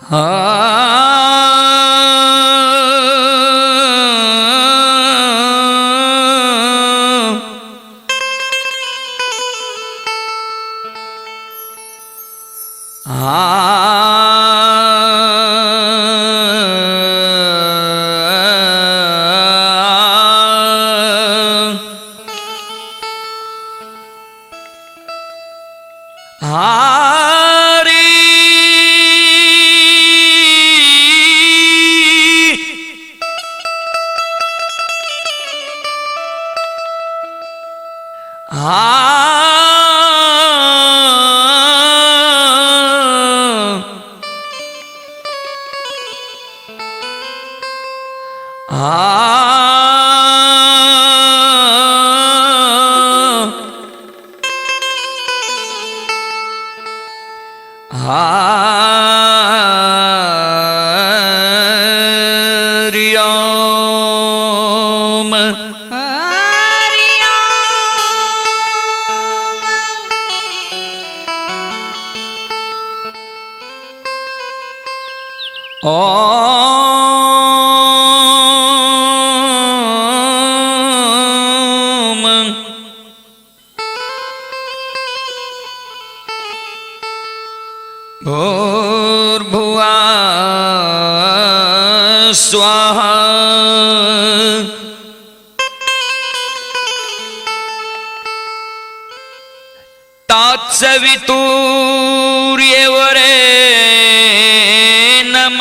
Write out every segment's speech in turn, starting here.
हारी हरि ओम। हरि ओम भूर्भुवः स्वाहा तत्सवितुर्यवरेण्यं।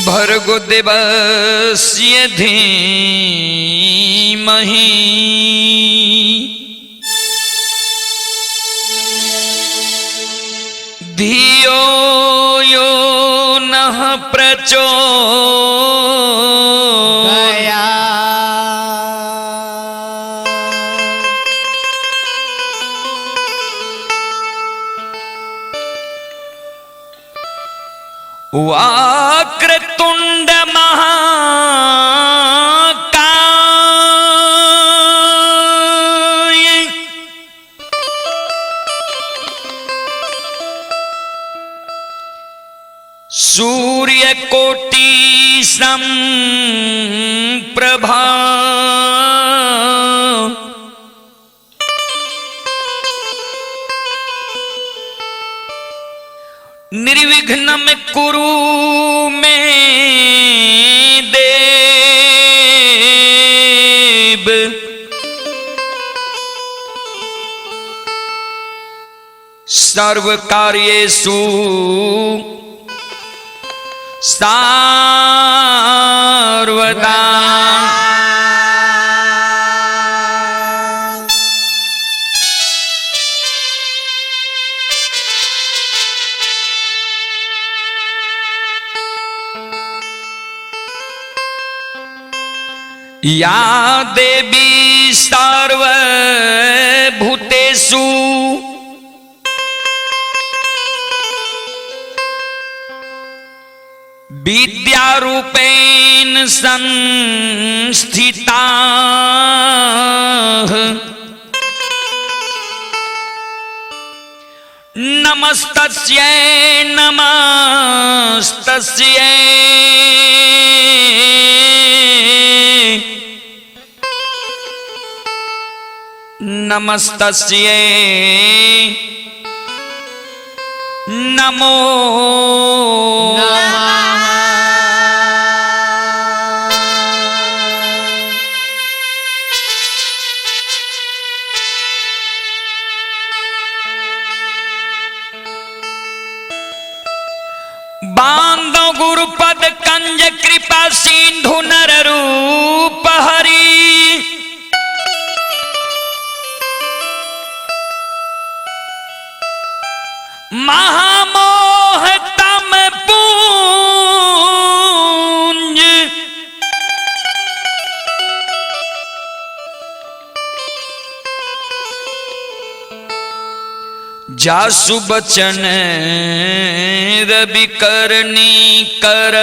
भर्गो देवस्य धीमहि धियो यो नः प्रचोदयात्। वक्रतुंड महाकाय सूर्यकोटि संप्रभा निर्विघ्नं कुरु मे देव सर्वकार्येषु सर्वदा। या देवी सर्वभूतेषु विद्यारूपेण संस्थिता नमस्तस्यै नमस्तस्यै नमस्तस्यै नमो नमः। बांधो गुरुपद कंज कृपा सिंधु नर रूप हरि महामोह तम पूंज जासु बचन रवि करनी कर।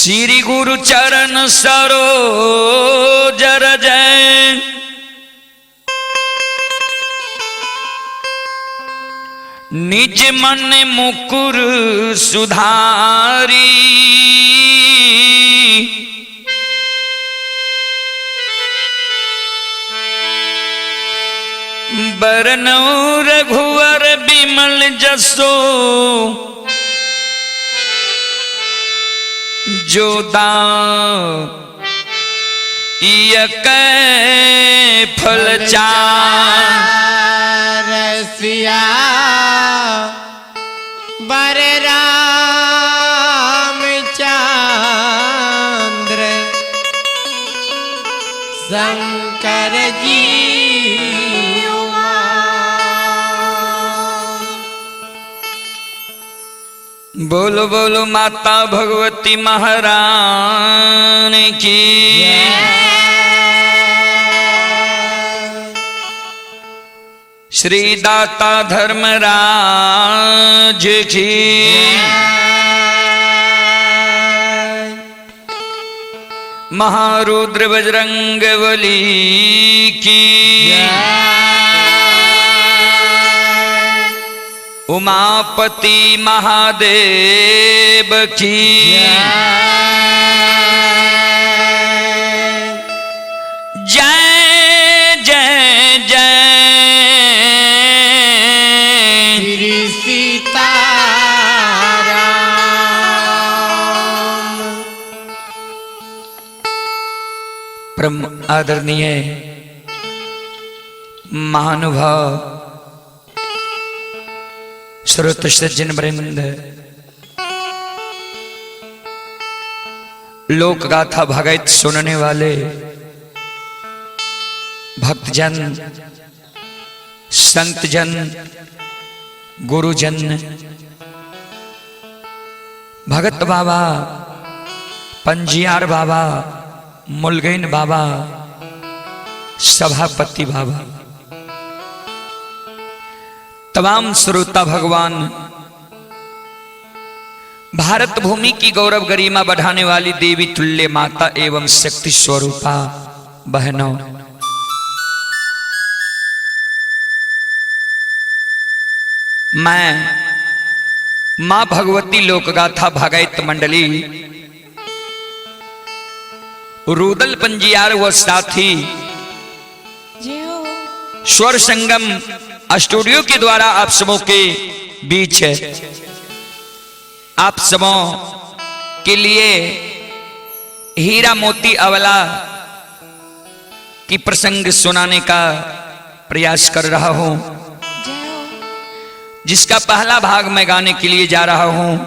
श्री गुरु चरण सरोज रज, निज मन मुकुर सुधारी। बरनौ रघुवर बिमल जसो, जोदा फल चार। रसिया बर राम चांद्र शंकर जी उमा। बोलो बोलो माता भगवती महारानी की। श्री दाता धर्मराज की। महारुद्र बजरंग बली की। उमापति महादेव की। जय जय जय श्री सीताराम। परम आदरणीय महानुभाव श्रोत सज्जन वृंद, लोक गाथा भगत सुनने वाले भक्तजन, संतजन, गुरुजन, भगत बाबा, पंजियार बाबा, मुलगैन बाबा, सभापति बाबा, तमाम श्रोता भगवान, भारत भूमि की गौरव गरिमा बढ़ाने वाली देवी तुल्य माता एवं शक्ति स्वरूपा बहनों, मैं मां भगवती लोकगाथा भगत मंडली रुदल पंजियार व साथी स्वर संगम स्टूडियो के द्वारा आप सबों के बीच आप सबों के लिए हीरा मोती अवला की प्रसंग सुनाने का प्रयास कर रहा हूं, जिसका पहला भाग मैं गाने के लिए जा रहा हूं।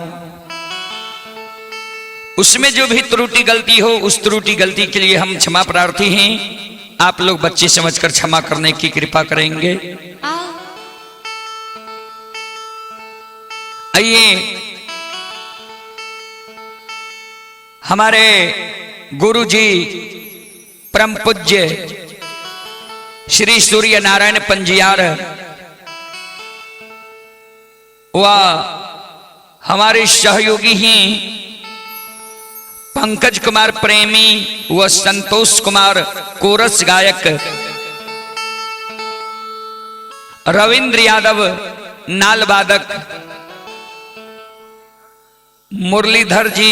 उसमें जो भी त्रुटि गलती हो, उस त्रुटि गलती के लिए हम क्षमा प्रार्थी हैं। आप लोग बच्चे समझकर क्षमा करने की कृपा करेंगे। आइए हमारे गुरुजी परम पूज्य श्री सूर्य नारायण पंजियार व हमारे सहयोगी हैं पंकज कुमार प्रेमी व संतोष कुमार कोरस गायक, रविंद्र यादव नालवादक, मुरलीधर जी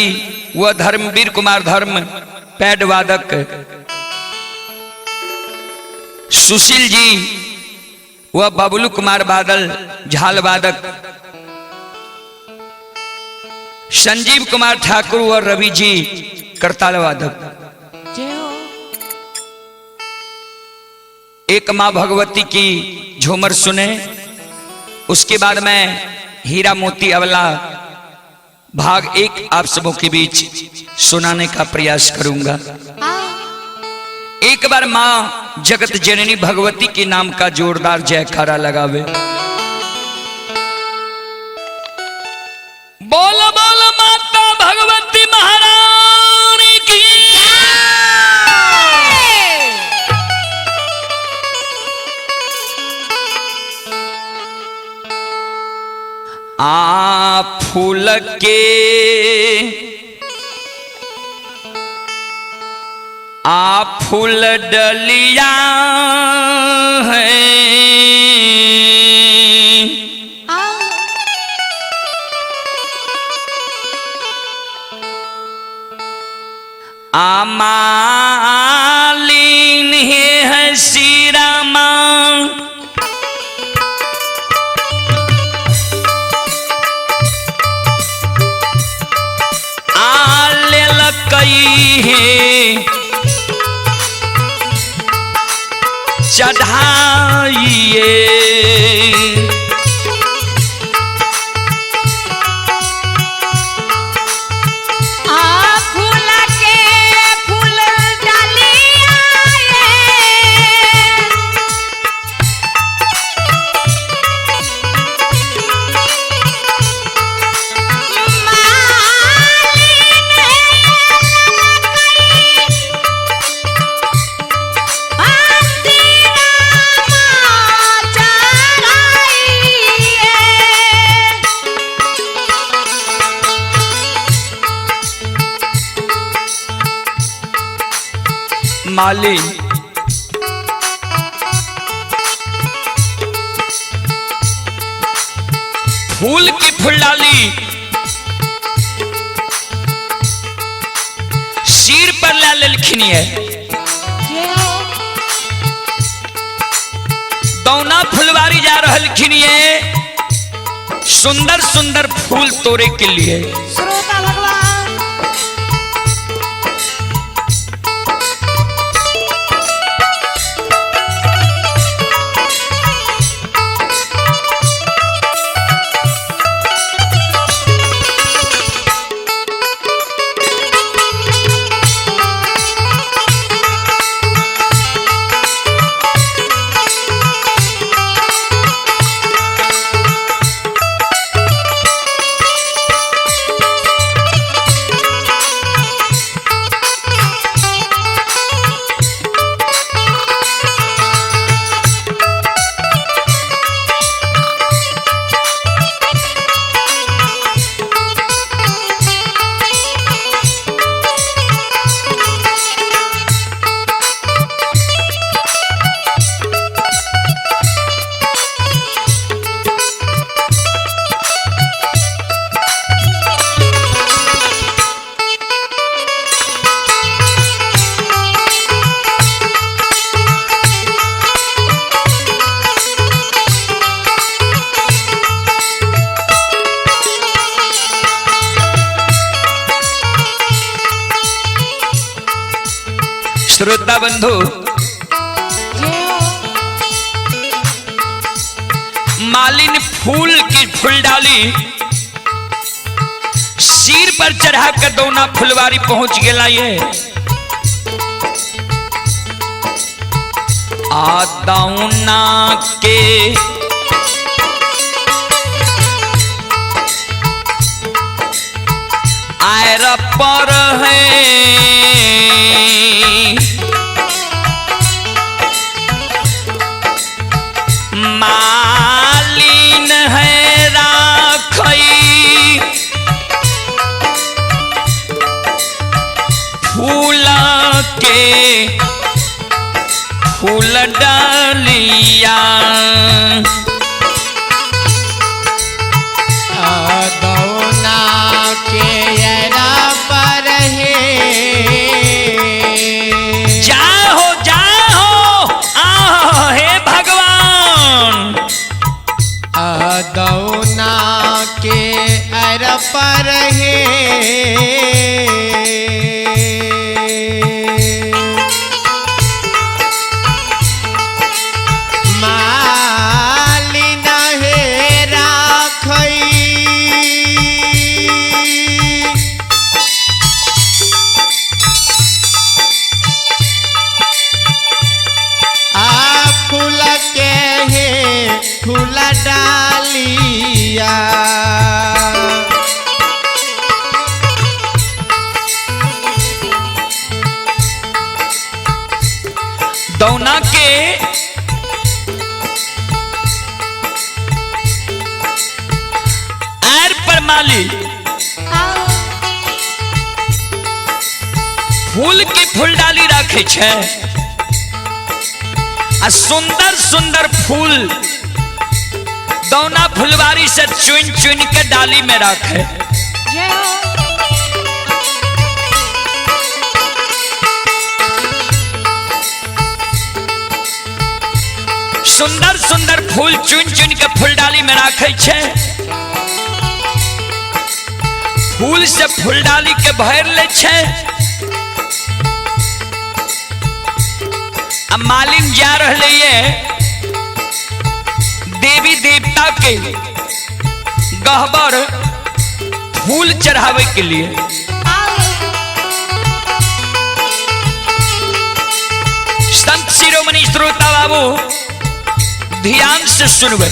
व धर्मवीर कुमार धर्म पैड वादक, सुशील जी व बबलू कुमार बादल झाल वादक, संजीव कुमार ठाकुर व रवि जी करताल वादक। एक मां भगवती की झूमर सुने, उसके बाद मैं हीरा मोती अवला भाग एक आप सबों के बीच सुनाने का प्रयास करूंगा। एक बार मां जगत जननी भगवती के नाम का जोरदार जयकारा लगावे। बोल बोल माता भगवती महारानी की। आ फूल के फूल डलिया है आमालीन है श्री रामा आले लकई है चढ़ाइए। फूल के फूल डालिया माली फूल की फुलडाली सिर पर ला लेलखिन है। दौना फुलवारी जा रहलखिन है सुंदर सुंदर फूल तोड़े के लिए। श्रोता भगवान श्रोता बंधु, मालिन फूल की फूल डाली सिर पर चढ़ा कर दौना फुलवारी पहुंच गया। ये आ दौना के आयर पर है मालिन है राखई फूल के फूल डालिया। दौना के पर हे जाहो जाहो आहो हे भगवान। दौना के अर पर हे मालिन हे राखई आ फूल के हे फूल डालिया। दौना के आर पर माली फूल के फूलडाली राखे छै आ सुंदर सुंदर फूल दौना फुलवारी से चुन चुन के डाली में राखे। जय हो। सुंदर सुंदर फूल चुन चुन के फूलडाली में राखे छै। फूल से फूलडाली के भर ले छै। आ मालिन जा रहे ये देवी देवता के गहबर फूल चढ़ावे के लिए। संत शिरोमणि श्रोता बाबू ध्यान से सुनबे।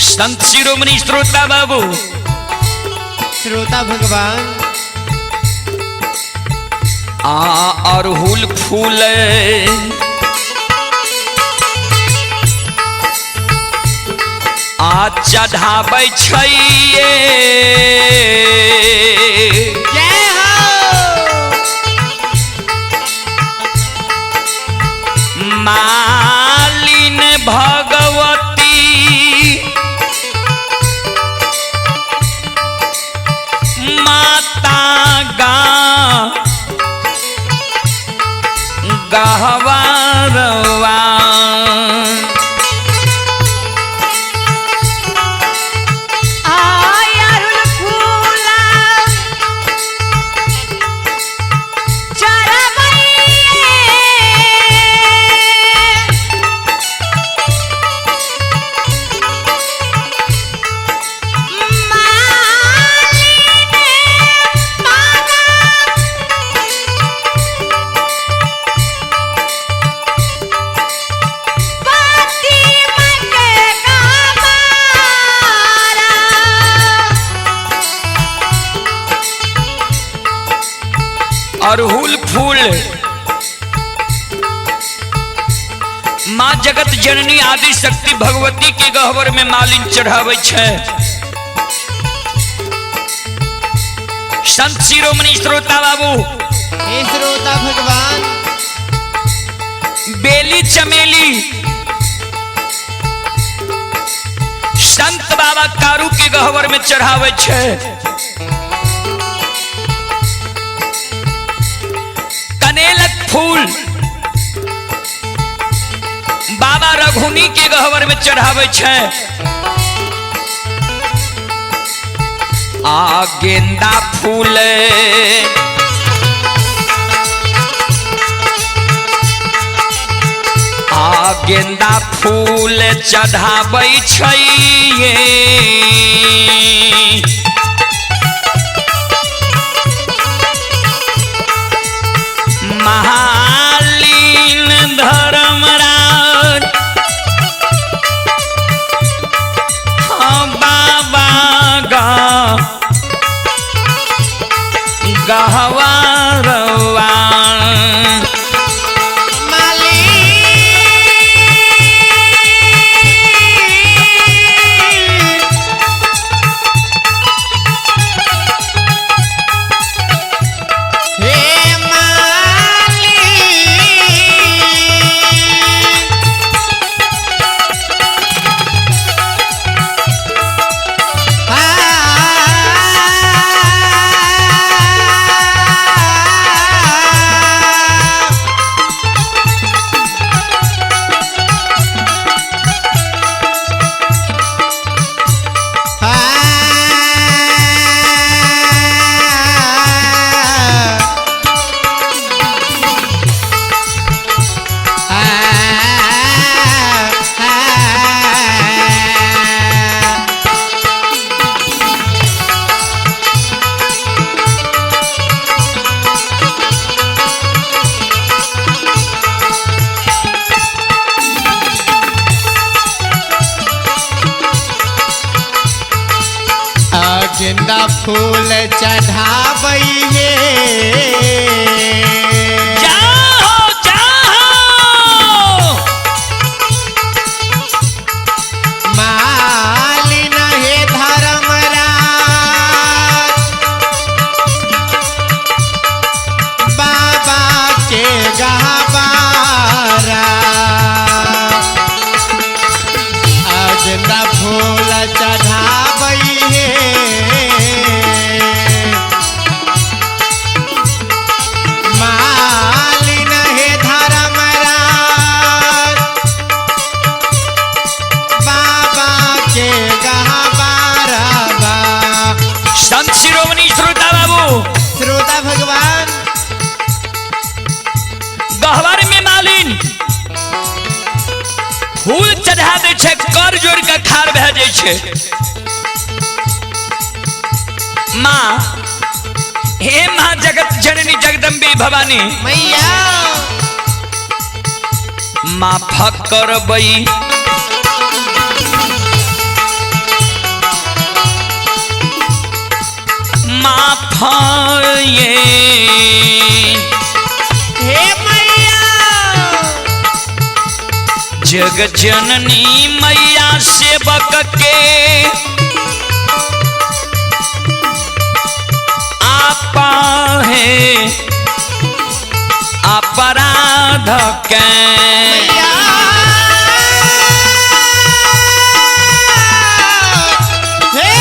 संत शिरोमणि श्रोता बाबू, श्रोता भगवान, आ अरहुल फूल आ चढ़ाबै छै। जय हो। मालिन भगवती माता गा गहवारवा। अरुल फूला चढ़बैये। मालिने माता पति मन गवारा। अरहुल फूल माँ जगत जननी आदि शक्ति भगवती के गहवर में मालिन चढ़ाबै छै। संत शिरोमणि श्रोता बाबू, हे श्रोता भगवान, बेली चमेली संत बाबा कारू के गहवर में चढ़ाबै छै। कनेलक फूल बाबा रघुनी के गहवर में चढ़ाबै छै। आ गेंदा फूल आ गेंदा फूल चढ़ाबै छै। महालीन धर्मराज हाँ बाबा गा गहवारवा। मालिन हे मालिन, आ गेंदा फूल चढ़ाबैये। जाओ जाओ। मालिन हे धर्मराज बाबा के गहबारा। गेंदा फूल चढ़ाबैये। मालिन हे धर्मराज बाबा के गहबारा। संत शिरोमणि श्रोता बाबू, श्रोता भगवान, गहवर में मालिन फूल चढ़ा दै छै, कर जोड़ के खार भए जाइ छै। माँ, हे माँ जगत जननी जगदम्बे भवानी मैया, माफ करबै माफ ये हे मैया, जग जननी मैया सेवक के आपा है अपराध के। मैया, हे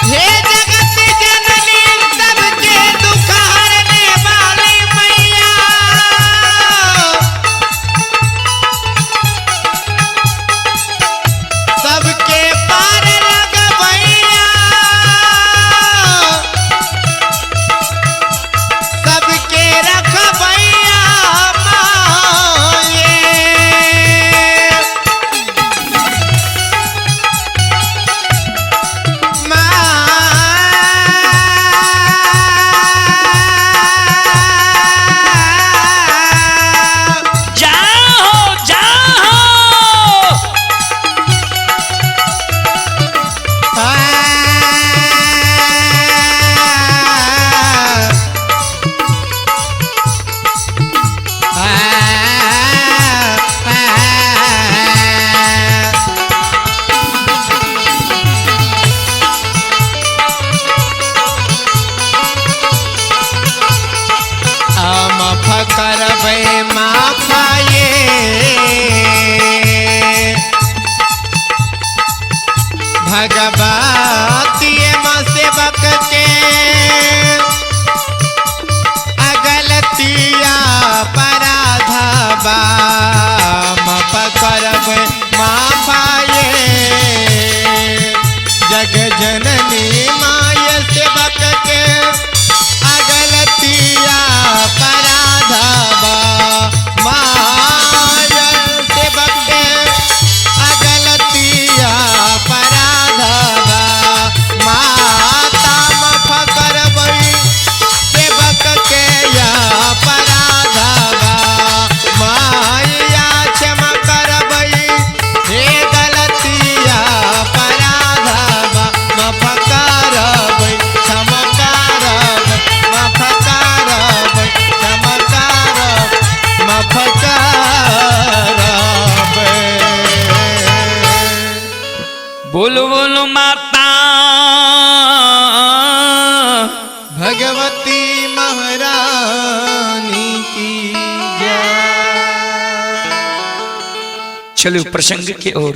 हे जगत जननी सबके दुख हरने वाली मैया। सबके पार लगबैया, सबके रखबैया माये। माँ जाओ जाओ। करबै माफाये भगवती माँ सेवक के अगलतिया पराधबा। माफ करबै माफाये जग जननी my सेवक के अगलतिया पराधबा। My सेवक के अगलतिया पराधबा। माता माफ करबै सेवक के या पराधबा। माया क्षमा करबै हे गलतिया पराधबा। माफ करबै क्षमा करबै माफ करबै क्षमा करबै माफ करबै। बोलो बोलो माता भगवती महारानी की जय। चलो प्रसंग की ओर।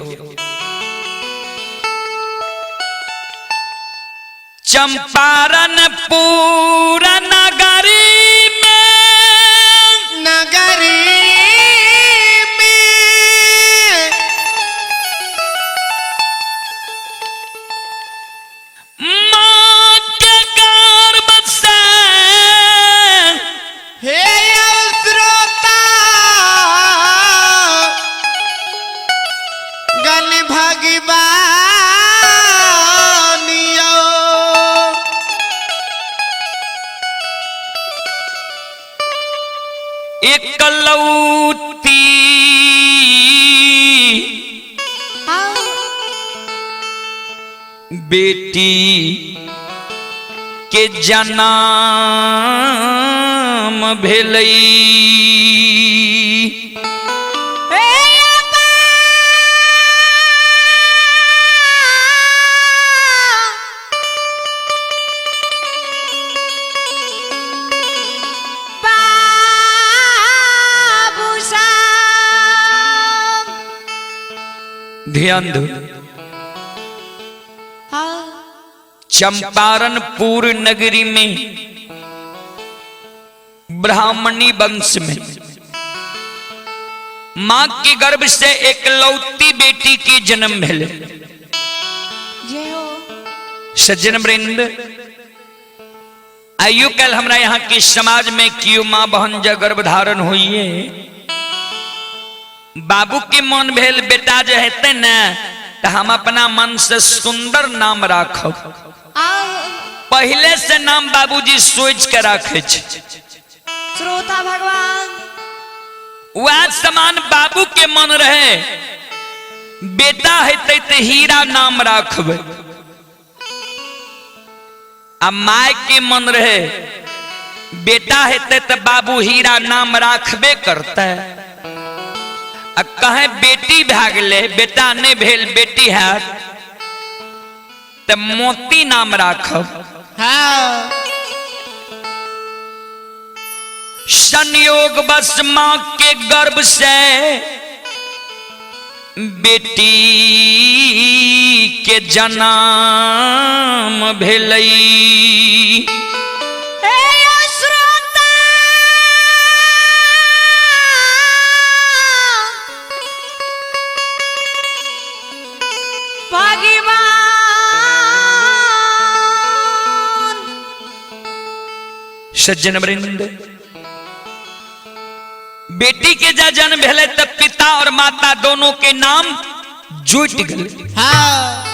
चंपारण पूरा नगरी में, नगरी में माँ के गर्भ से हे श्रोता गण भगवानियो, एकलौती बेटी के जन्म भेलै। बाबू साहब। ध्यान दो। चंपारणपुर नगरी में ब्राह्मणी वंश में मां के गर्भ से एकलौती बेटी के जन्म भेले। जय हो। सज्जन वृंद, आइयो कल हमरा यहाँ के समाज में क्यों माँ बहन जब गर्भ धारण हुई है, बाबू के मन भेल बेटा जे हेतै ने तो हम अपना मन से सुंदर नाम राखब। पहले से नाम बाबूजी सोच के राखे छै। श्रोता भगवान, वह समान बाबू के मन रहे बेटा हेतै तो हीरा नाम राखबै, आ my के मन रहे बेटा हेतै तो बाबू हीरा नाम राखबे करतै। आ कहे बेटी भए गेलै, बेटा नहीं भेल बेटी हैत तो मोती नाम राखब। हाँ। संयोग बस मां के गर्भ से बेटी के जन्म भेलै। हे श्रोता, भगवान। सज्जन वृंद, बेटी के जा जन्म भेलै तब पिता और माता दोनों के नाम जुट गए। हाँ।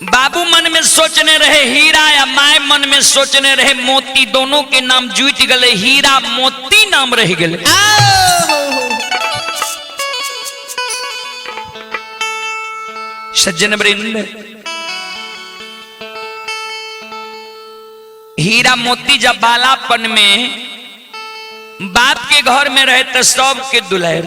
बाबू मन में सोचने रहे हीरा या my मन में सोचने रहे मोती, दोनों के नाम जुट गए, हीरा मोती नाम रह गए। सज्जन वृंद, हीरा मोती जब बालापन में बाप के घर में रहे तो सबके दुलार,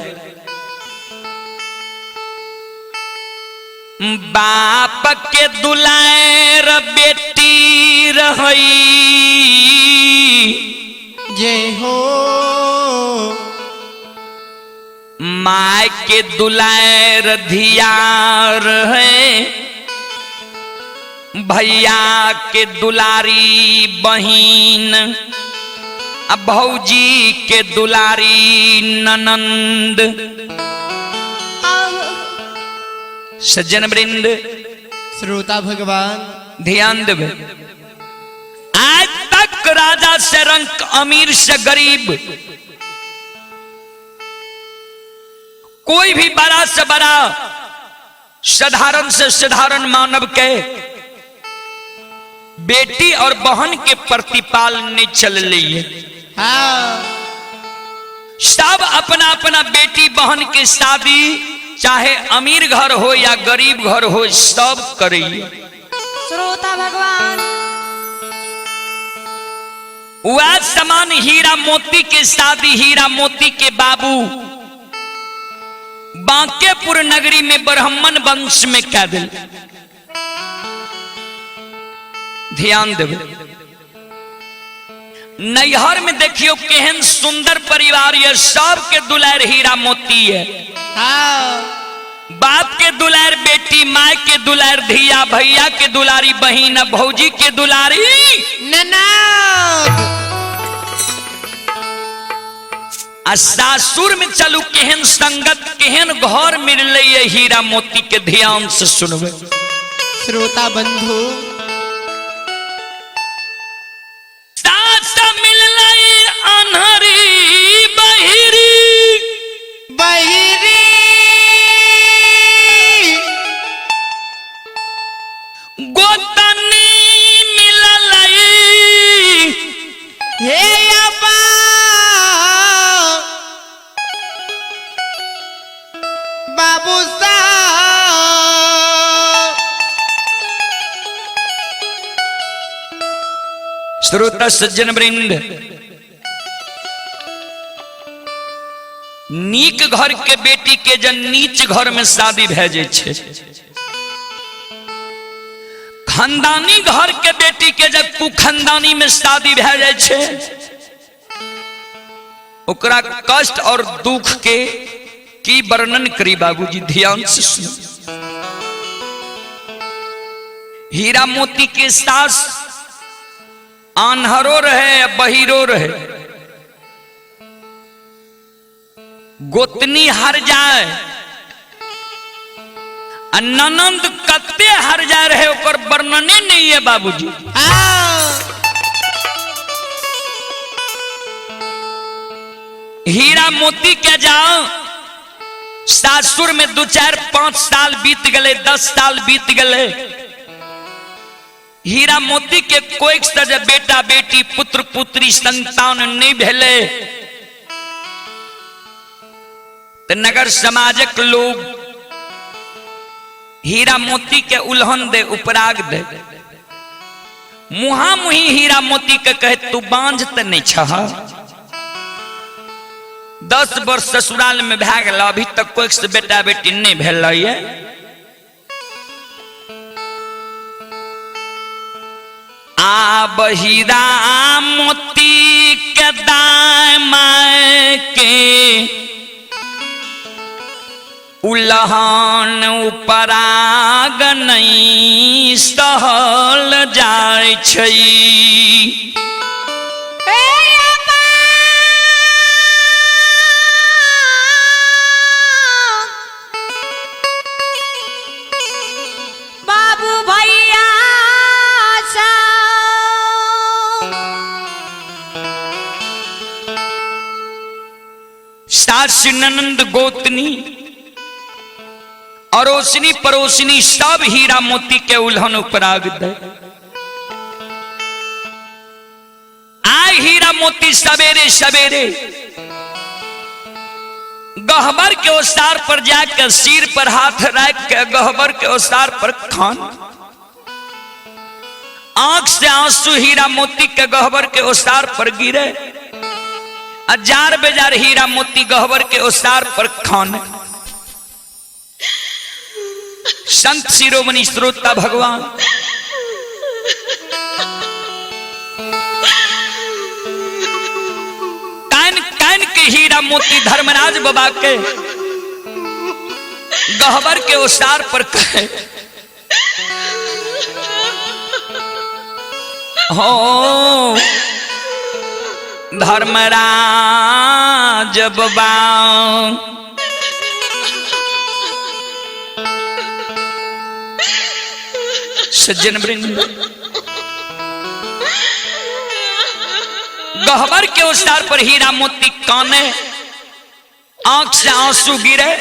बाप के दुलार बेटी रही। जय हो। My के दुलार धिया रहे, भैया के दुलारी बहिन, अब भौजी के दुलारी ननंद। सज्जन वृंद, श्रोता भगवान, ध्यान देवे। आज तक राजा से रंक, अमीर से गरीब, कोई भी बड़ा से बड़ा, साधारण से साधारण मानव के बेटी और बहन के प्रतिपाल नहीं चल रही है। हाँ। सब अपना अपना बेटी बहन के शादी चाहे अमीर घर हो या गरीब घर हो सब करिए। श्रोता भगवान, वह समान हीरा मोती के शादी हीरा मोती के बाबू बांकेपुर नगरी में ब्राह्मण वंश में कह दिल। ध्यान देवे, नैहर में देखियो केहन सुंदर परिवार ये, सबके दुलार हीरा मोती है। हाँ। बाप के दुलार बेटी, my के दुलार धिया, भैया के दुलारी बहिन, भौजी के दुलारी ननद। आ सासुर में चलू केहन संगत केहन घर मिलले ये हीरा मोती के, ध्यान से सुनबे। श्रोता बंधु, सास मिलले अनहरी बहिरी, बहिरी, गोतनी मिलले हे अब्बा। श्रोता सज्जन वृंद, नीक घर के बेटी के जन नीच घर में शादी भए जाइ छै, खानदानी घर के बेटी के जब कुखानदानी में शादी भए जाइ छै, ओकरा कष्ट और दुख के की वर्णन करी बाबूजी, ध्यान से सुनो। हीरा मोती के सास आन्हरो रहे बहिरो रहे, गोतनी हर जाए आ ननंद कते हर जाए रहे, ओकर वर्णने नहीं है बाबूजी। हीरा मोती के जाओ सासुर में 2 4 5 साल बीत गए, 10 साल बीत गए, हीरा मोती के कोई से बेटा बेटी पुत्र पुत्री संतान नहीं भेले, तो नगर समाजक लोग हीरा मोती के उल्हन दे, उपराग दे, मुहा मुही हीरा मोती के कहे तू बांझ त नहीं छह, 10 वर्ष ससुराल में भए गेल, अभी तक कोई से बेटा बेटी नहीं भेल ये। आब हीरा मोती के दाय के उलहन उपराग नहीं सहल जाय छै। बाबू भैया सास ननंद गोतनी अड़ोसनी पड़ोसनी सब हीरा मोती के उल्हन उपराग दे। आय हीरा मोती सवेरे सवेरे गहबर के ओसार पर जाकर सिर पर हाथ रख के गहबर के ओसार पर खान, आंख से आंसू हीरा मोती के गहबर के ओसार पर गिरे, हजार बेजार हीरा मोती गहबर के ओसार पर खान। संत शिरोमणि श्रोता भगवान कान कान के हीरा मोती धर्मराज बाबा के गहबर के ओसार पर कहे हो धर्मराज बाबा सज्जन वृंद, गहबर के ओसार पर हीरा मोती काने, आंख से आंसू गिरे,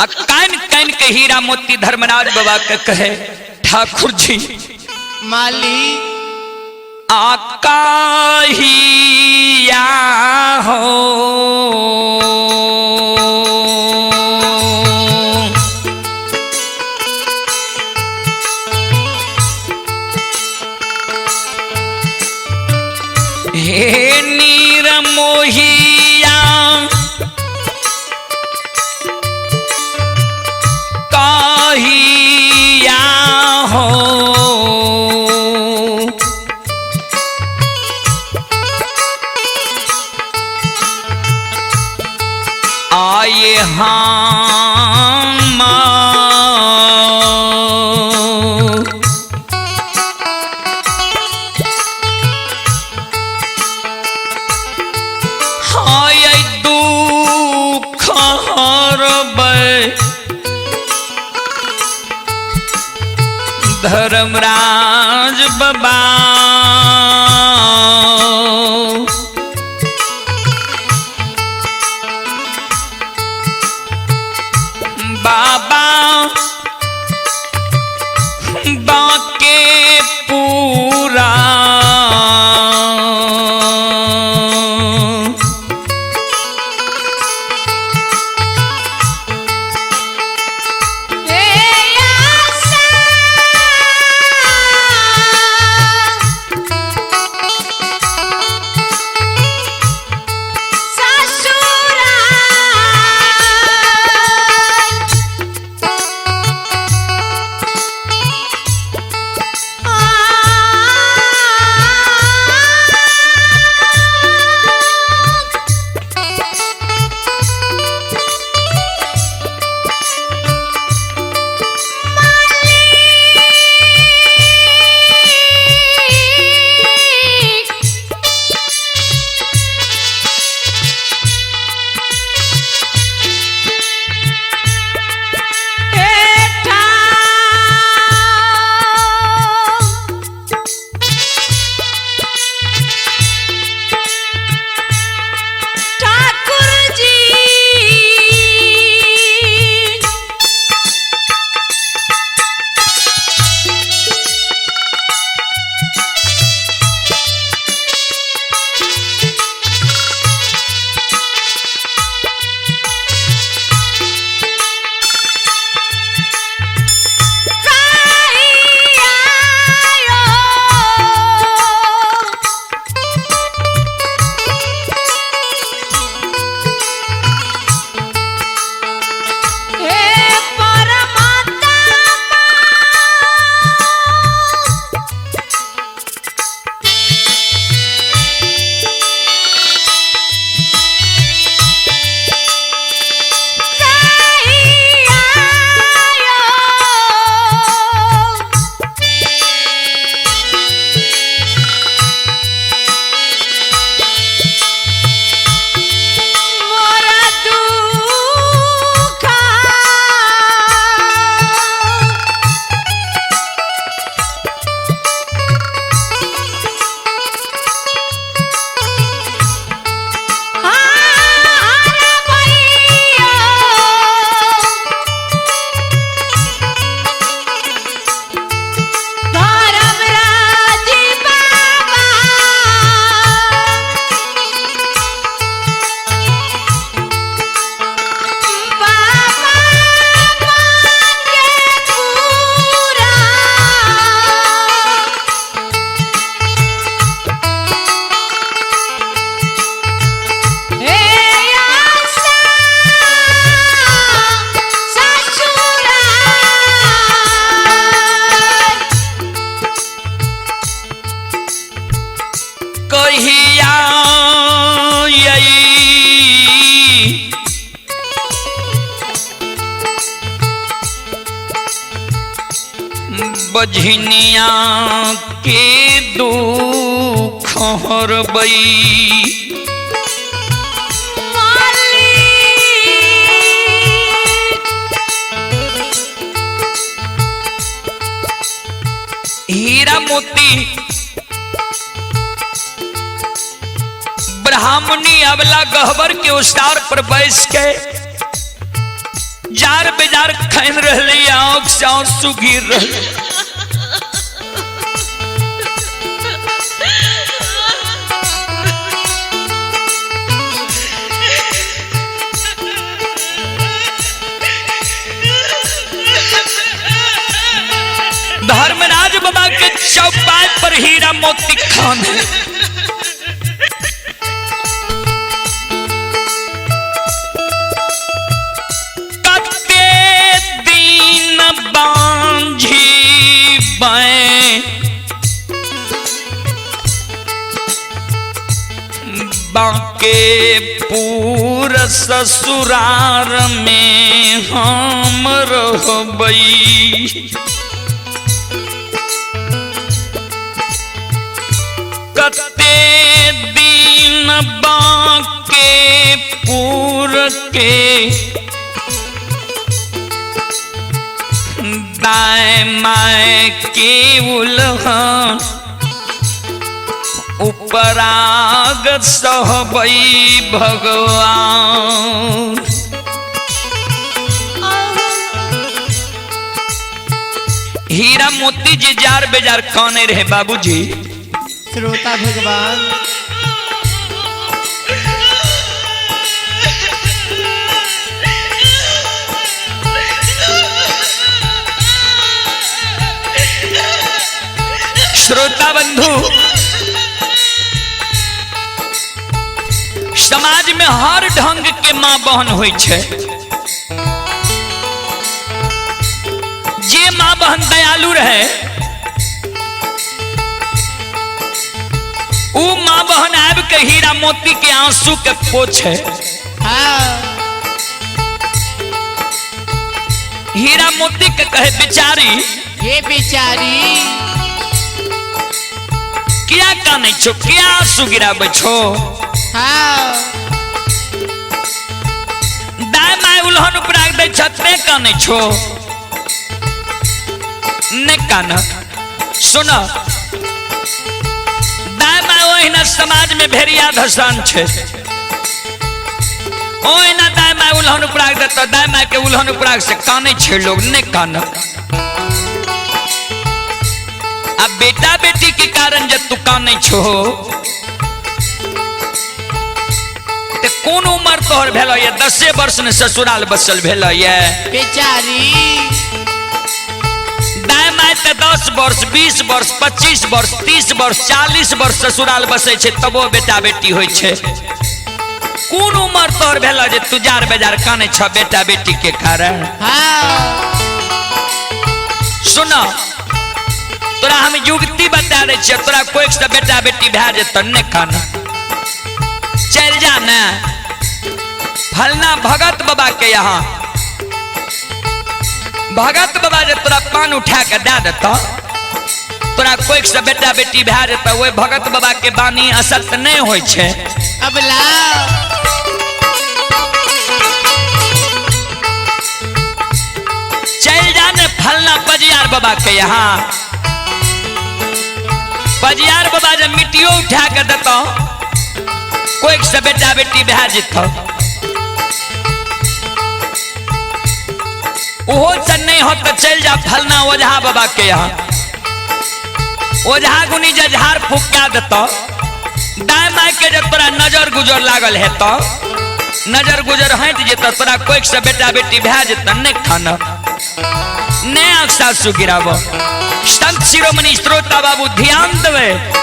आ कान कान के हीरा मोती धर्मराज बाबा के कहे ठाकुर जी माली आकाहिया हो हे नीर मोहिया काहिया हो आए हम हाय दुख हरबै धर्मराज बाबा बाबा बाके पूरा हे आशा। बझनिया के दुख हरबई। हीरा मोती ब्राह्मणी अबला गहबर के उस्तार पर बैस के जार बेजार खैन रहले, आंख से आंसू गिर रहे। धर्मराज बाबा के चौपाई पर हीरा मोती खान है। कते दिन बांझी बाके पूर ससुरार में हम रहबई। कते दिन बाके पूर के दाएं माए के उलहन उपराग सहबई भगवान। हीरा मोती जी जार बेजार काने रहे बाबूजी। श्रोता भगवान श्रोता बंधु, समाज में हर ढंग के माँ बहन होइ छै। जे माँ बहन दयालु रहे उ माँ बहन आबि के हीरा मोती के आंसू के पोछे। हाँ। हीरा मोती के कहे बेचारी, ये बेचारी क्या कानै छो, क्या आंसू गिराबै छो? हाँ। दाय my उलहन उपराग दै छ ते कानै छो? ने कान। सुन, दाय my ओहिना समाज में भेड़िया धसान छै, ओहिना दाय my उलहन उपराग देत, दाय my के उलहन उपराग से कानै छै लोग, ने कान। अब बेटा बेटी के कारण जब तू कानै छो ते कोन उम्र तोहर भेल ये? 10 वर्ष ने ससुराल बसल भेल ये बेचारी। दाय my ते 10 वर्ष 20 वर्ष 25 वर्ष 30 वर्ष 40 वर्ष ससुराल बसै छै तबो बेटा बेटी होइ छै। कोन उम्र तोहर भेल जे तू जार बेजार कानै छ बेटा बेटी के कारण? हाँ। सुन, तोरा हम युक्ति बता दै छियै, तोरा कोई से बेटा बेटी भए जेतौ ने कान। चल जा ने फलना भगत बाबा के यहाँ, भगत बाबा जे तोरा पान उठा के दे देतौ, तोरा कोई से बेटा बेटी भए जेतौ। ओहि भगत बाबा के बानी असत्य नहीं होइ छै। अबला चल जा ने फलना पजियार बाबा के यहाँ, पजियार बाबा जे मिट्टियो उठा के देतौ कोई से बेटा बेटी भए जेतौ। ओहो से नहीं हो तो चल जा फलना ओझा बाबा के यहाँ, ओझा गुनी जे झाड़ फूक के देतौ, दाय my के जब तोरा नजर गुजर लागल हेतौ, नजर गुजर हटि जेतौ, तोरा कोई से बेटा बेटी भए जेतौ। नहीं खाना ने आँख सासू गिराब। संत शिरोमणि श्रोता बाबू ध्यान देवे।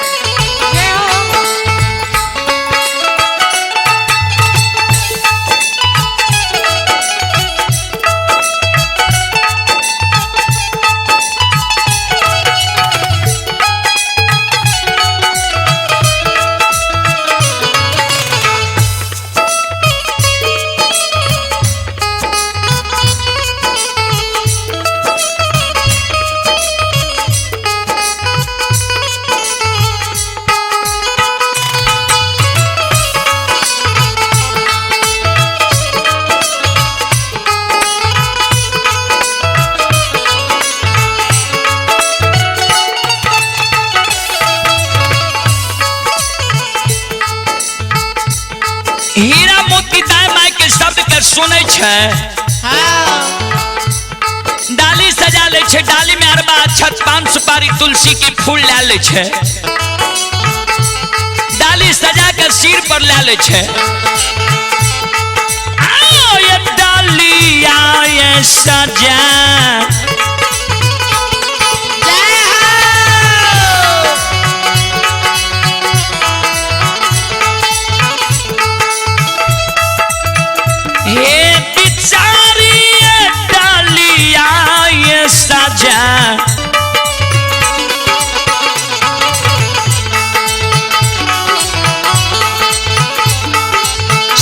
सुनै छै। हाँ। डाली सजा ले छै, डाली में अरबा अक्षत पान सुपारी तुलसी के फूल ला ले छै, डाली सजा के सिर पर ला ले छै। आओ ये डाली आए सजा, जय हो। हे बिचारी ये डाली आए सजा,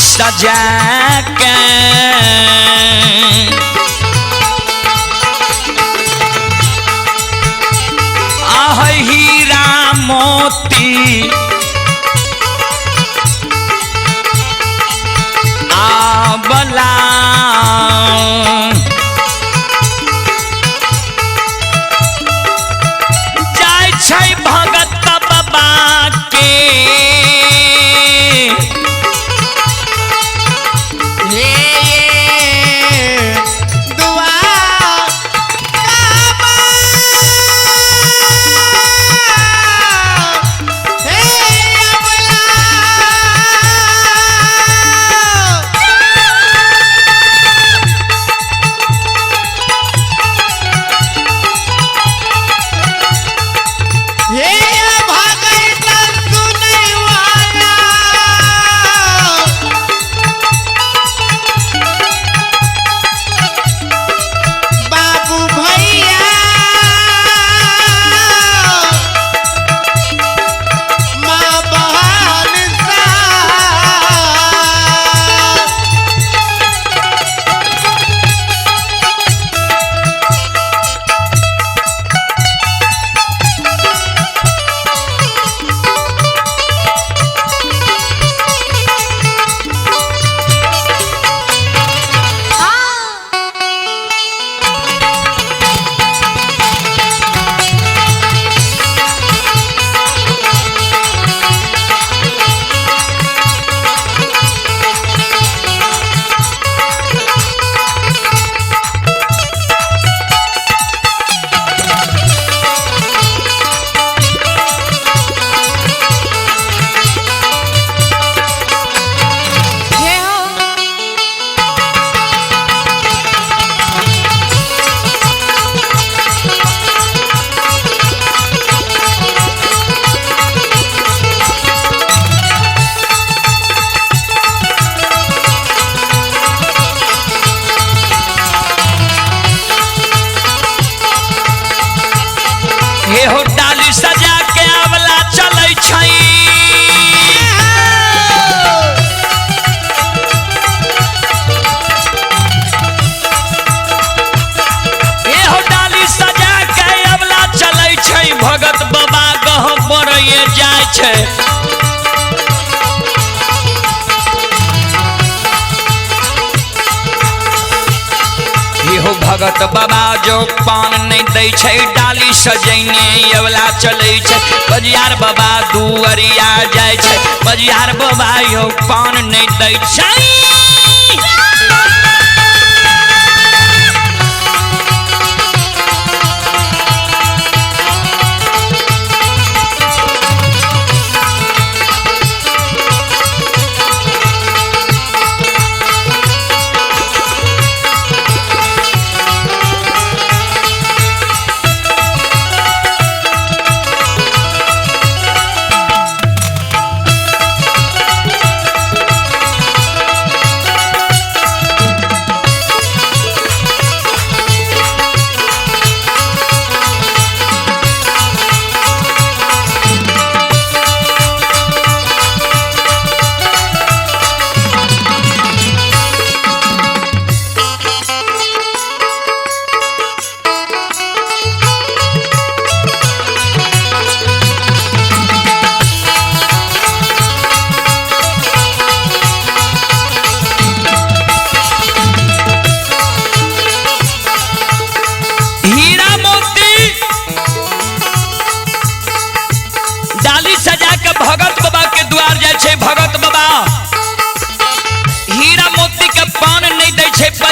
सजा के आह हीरा मोती आबला, जाइ छै भगत बाबा के। ये दुआ काबा, हे अबला। हे भगत सुनैवाला, बाबू भैया, माँ बहन सा। जय हो। हे हो डाली सजा के अबला चलै छै, हे हो डाली सजा के अबला चलै छै, भगत बाबा गह बरैये जाइ छै। इहो भगत बाबा जो पान नहीं दै छै, डाली सजैने अबला चलै छै, बजियार बाबा दुअरिया जाइ छै, बजियार बाबा यो पान नहीं दै छै।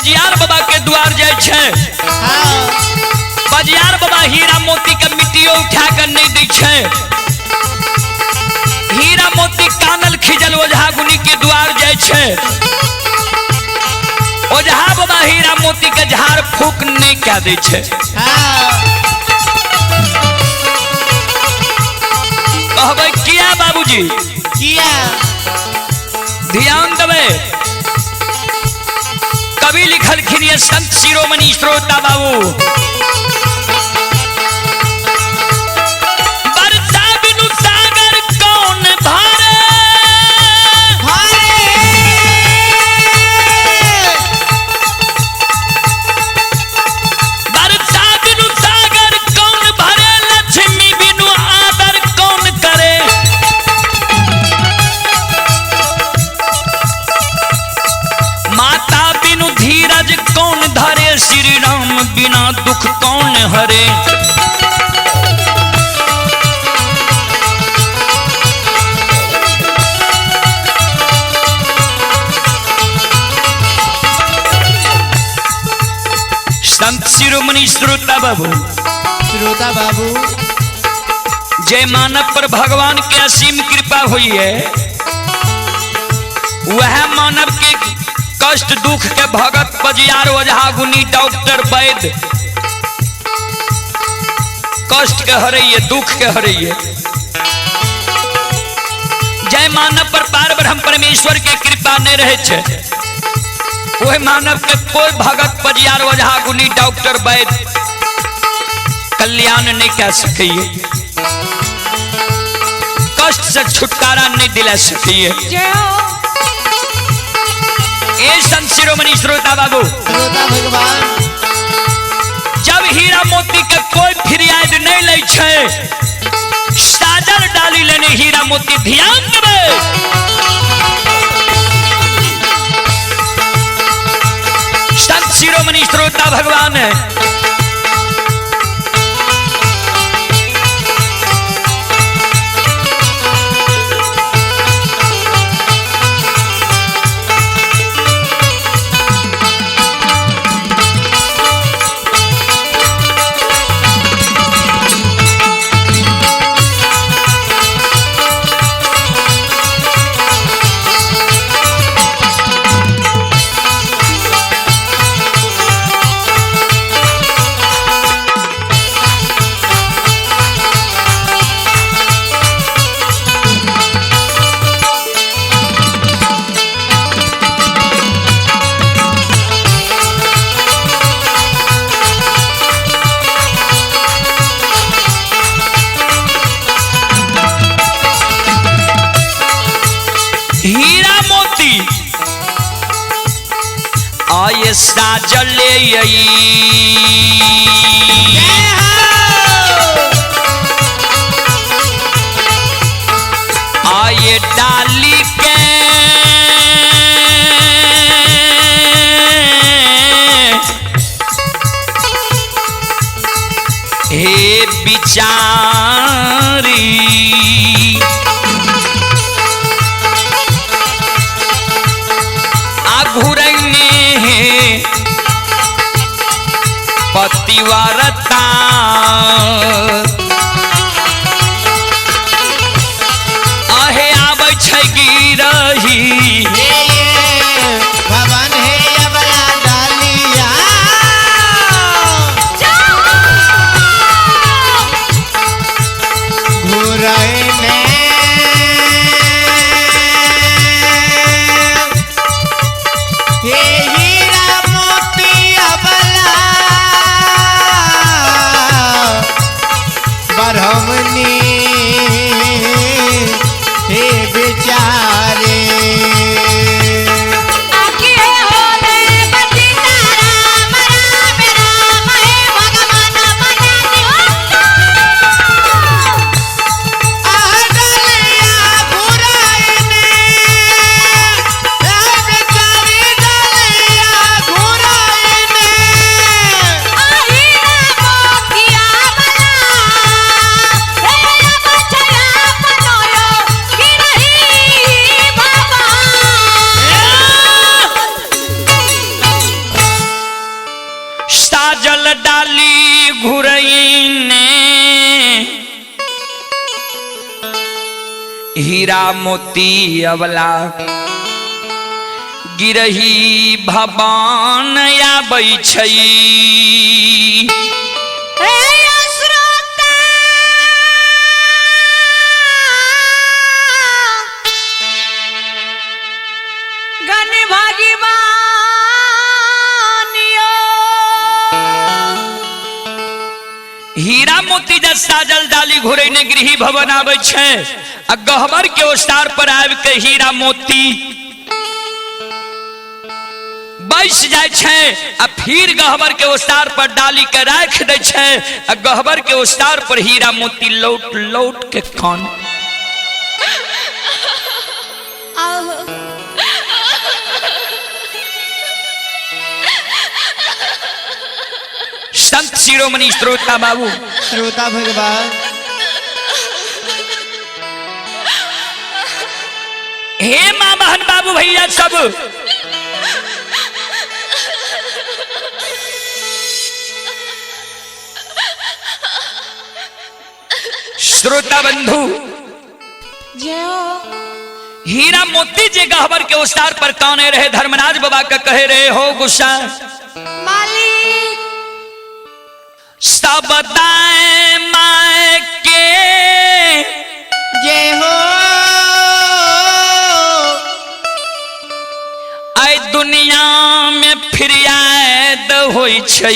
बजियार बाबा के द्वार जाय छै। हाँ। बजियार बाबा हीरा मोती के मिट्टियो उठा के नहीं दै छै। हीरा मोती कानल खिजल ओझा गुनी के द्वार जाय छै। ओझा बाबा हीरा मोती के झाड़ फूक नहीं कह दै छै। हाँ। कहबै किया बाबूजी? किया? ध्यान देबै। कवि लिखलखिन ये संत शिरोमणि श्रोता बाबू, बरसा बिनु सागर कौन भरे, बरसा बिनु सागर कौन भरे, लक्ष्मी बिनु आदर कौन करे। माता बिनु धीरज कौन धरे, श्री राम बिना दुख कौन हरे। संत शिरोमणि श्रोता बाबू, श्रोता बाबू, जय मानव पर भगवान के असीम कृपा हुई है, वह मानव के कष्ट दुख के भगत पजियार ओझा गुनी डॉक्टर वैद्य कष्ट के हरैये, दुख के हरैये। जय मानव पर पार ब्रह्म परमेश्वर के कृपा नहीं रहे छे, वह मानव के कोई भगत पजियार ओझा गुनी डॉक्टर वैद्य कल्याण नहीं कह सकिए, कष्ट से छुटकारा नहीं दिला सकिए। जय हो। ए संत शिरोमणि श्रोता बाबू, श्रोता भगवान, जब हीरा मोती के कोई फरियाद नहीं लै छै, साजल डाली लेने हीरा मोती, ध्यान देबै। संत शिरोमणि श्रोता भगवान, हीरा मोती आये साजले आये डाली के हे बिचारी, आघुरने हे पतिव्रता, आहे आबै छै गिरही, हे ये भवन हे अबला डालिया, घुरैने हे हीरा मोती अबला ब्रह्मनी हे बेचारे। हीरा मोती अवला गिरही भवान आबै छै। हे श्रोता गण भगवान यो। हीरा मोती जब साजल डाली घुरैने गृही भवन आबै छै आ गहबर के ओसार पर आबि के हीरा मोती बैस जाइ छै आ फिर गहबर के ओसार पर डाली के राखि दै छै आ गहबर के ओसार पर हीरा मोती लौट लौट के कान। आहो। संत शिरोमणि श्रोता बाबू, श्रोता भगवान, हे माँ बहन बाबू भैया सब, श्रोता बंधु, जय हो। हीरा मोती जे गहबर के ओसार पर काने रहे, धर्मराज बाबा का कहे रहे हो गुस्सा मालिक सब दाएं माए के जय हो। आई दुनिया में फरियाद होई छै।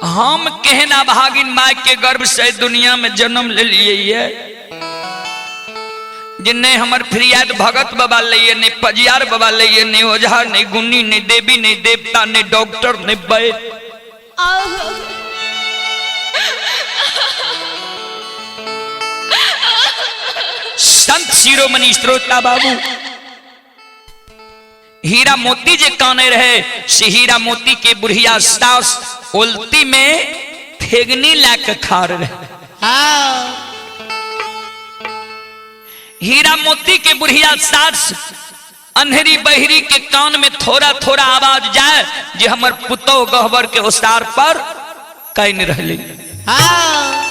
हम केहना भागिन माय के गर्भ से दुनिया में जन्म ले लिए ये जे नहीं हमर फरियाद भगत बाबा लइए, नहीं पजियार बाबा लइए, नहीं ओझा, नहीं गुनी, नहीं देवी, नहीं देवता, नहीं डॉक्टर, नहीं वैद्य। आहो। संत शिरोमणि श्रोता बाबू, हीरा मोती जे काने रहे से हीरा मोती के बुढ़िया सास उल्टी में ठेगनी ला के खा रहे। हाँ। हीरा मोती के बुढ़िया सास अंधेरी बहरी के कान में थोड़ा थोड़ा आवाज जाए जे हमर पुतोह गहबर के ओसार पर can रहली। हाँ।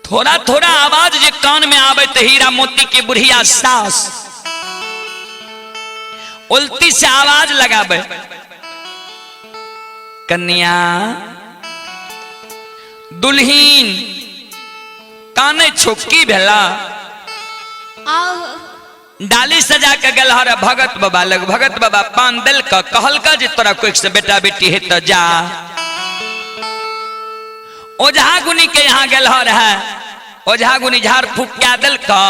थोड़ा थोड़ा आवाज जे कान में आवे तो हीरा मोती के बुढ़िया सास उल्टी से आवाज लगावे, कन्या दुल्हीन काने छोकी भेला। आहो। डाली सजा के गेल हर भगत बाबा लग, भगत बाबा पान दिल का कहल का जे तोरा कोई से बेटा बेटी है तो जा। ओझा गुनी के यहाँ गेल हर है, ओझा गुनी झाड़ फूक क्या दिल का।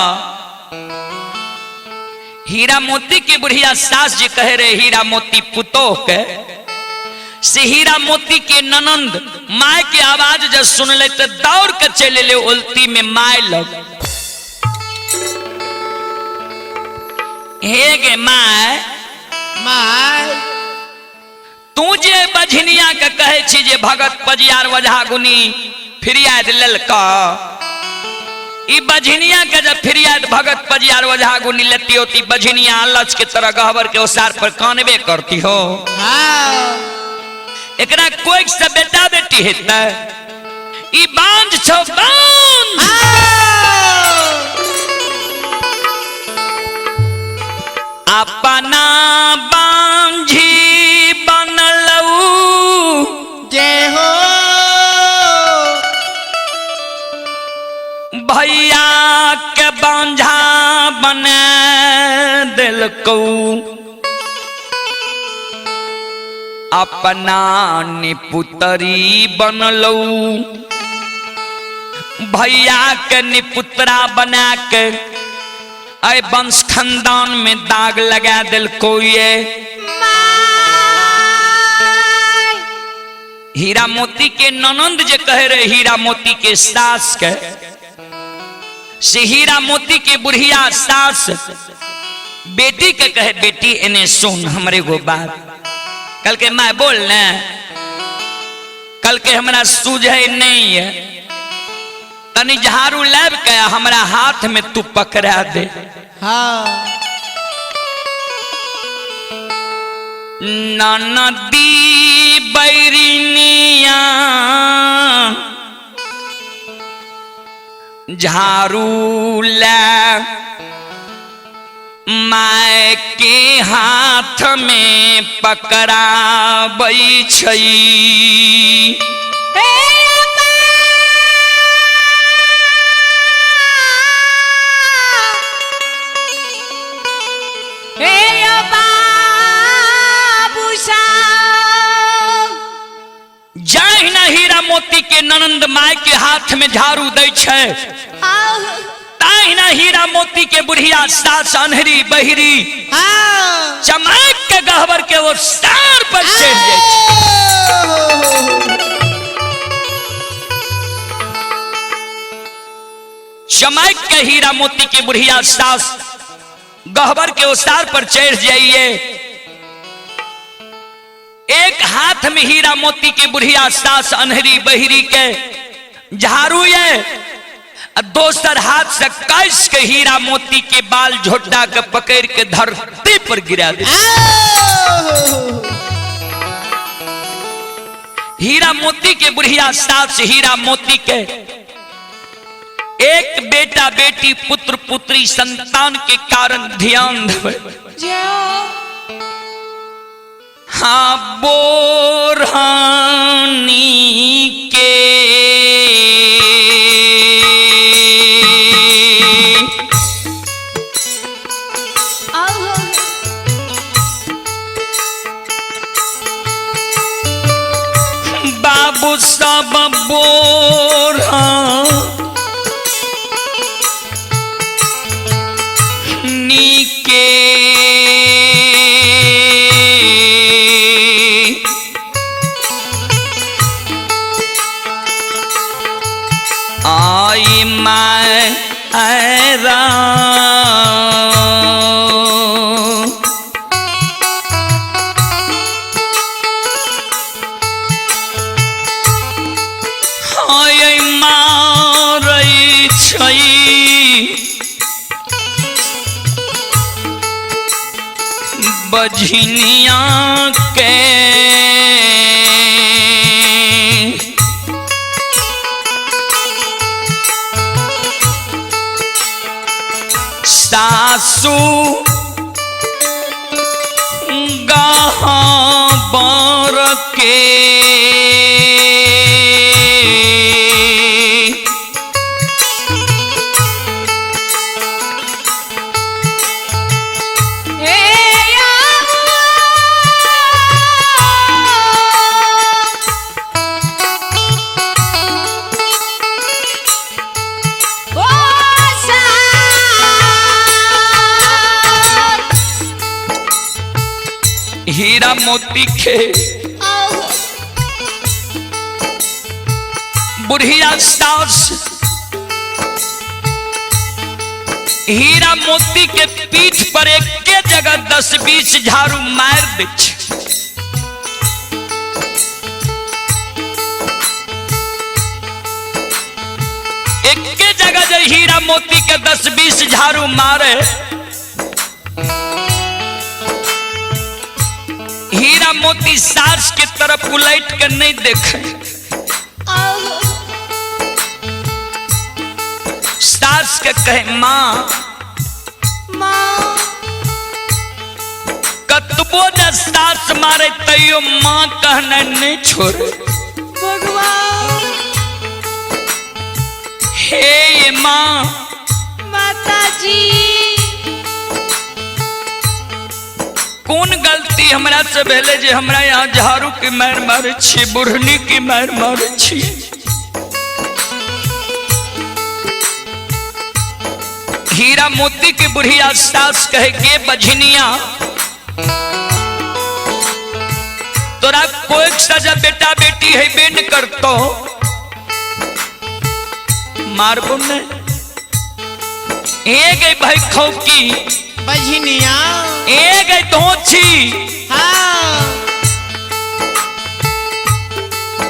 हीरा मोती के बुढ़िया सास जी कहे रहे हीरा मोती पुतोह के, से हीरा मोती के ननंद my के आवाज जब सुन ले तो दौड़ के चले ले उल्टी में my लग। हे गे my, my तू जे बझनिया के कहे छी जे भगत पजियार वजहा गुनी फिरियाद ललका, ई बझनिया के जब फिरियाद भगत पजियार वजहा गुनी लेती होती बझनिया अलच के तरह गहबर के ओसार पर कानबे करती हो। हाँ। एकरा कोई से बेटा बेटी हेतै, ई बांझ छौ बांझ। अपना बांझी बनलऊ जय हो। भैया के बांझा बना दिलकऊ, अपना निपुतरी बनलऊ भैया के निपुतरा बना के अय वंश खानदान में दाग लगा दिलको ये। My हीरा मोती के ननंद जे कहे रहे हीरा मोती के सास के, से हीरा मोती के बुढ़िया सास बेटी के कहे बेटी एने सुन हमरे गो बात। कल के माय बोल ने, कल के हमरा सूझे नहीं है, तनी झाड़ू लाब के हमरा हाथ में तू पकड़ा दे। हाँ। ननदी बैरिनिया झाड़ू लै माय के हाथ में पकड़ाबै छै। हे अम्मा, हे बाबू साहब। जहिना हीरा मोती के ननंद माय के हाथ में झाड़ू दै छै, आह, ताहिना हीरा मोती के बुढ़िया सास अन्हरी बहिरी हाँ। चमक के गहबर के वो सार पर चढ़ जाइ छै। चमक के हीरा मोती के बुढ़िया सास गहबर के ओसार पर चढ़ जाइए। एक हाथ में हीरा मोती के बुढ़िया सास अन्हरी बहिरी के झाड़ू ये, आ दोसर हाथ से कस के हीरा मोती के बाल झोटा के पकड़ के धरती पर गिरा दे। हीरा मोती के बुढ़िया सास हीरा मोती के एक बेटा बेटी पुत्र पुत्री संतान के कारण ध्यान देवे। जय हो। हाँ बोरहानी के आह, बाबू सब बोरा नीके आई मैं ऐरा हाय मारै छै बझनिया के सासू गहबर के हे अम्मा। ओ सार। हीरा मोती के आह, बुढ़िया सास हीरा मोती के पीठ पर एक के जगह 10-20 झाड़ू मार दै छै। एक के जगह जे हीरा मोती के 10-20 झाड़ू मारे, हीरा मोती सास के तरफ उलट के नहीं देखे। आह, सास के कहे माँ माँ। कतबो जे सास मारे तैयो माँ कहना नहीं छोड़े। भगवान। हे ये माँ माता जी। कौन गलती हमरा से भेले जे हमरा यहाँ झाड़ू के मार मारे छी, बुढ़नी के मार मारे छी। हीरा मोती के बुढ़िया सास कहे के बझनिया तोरा कोई सजा बेटा बेटी है बेन करतो मारबो ने। ए गई भाई खौकी बझनिया ए गई धोछी हाँ।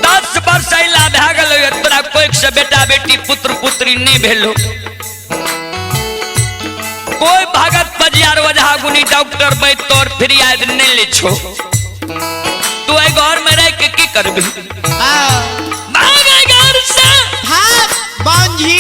10 वर्ष अला भए गेलो तोरा कोई से बेटा बेटी पुत्र पुत्री नहीं भेलो। कोई भगत पजियार वजहा गुनी डॉक्टर बैठ तोर फरियाद नहीं ले छो। तू एहि घर में रह के करबी। हाँ। भागे घर से। भाग बांझी।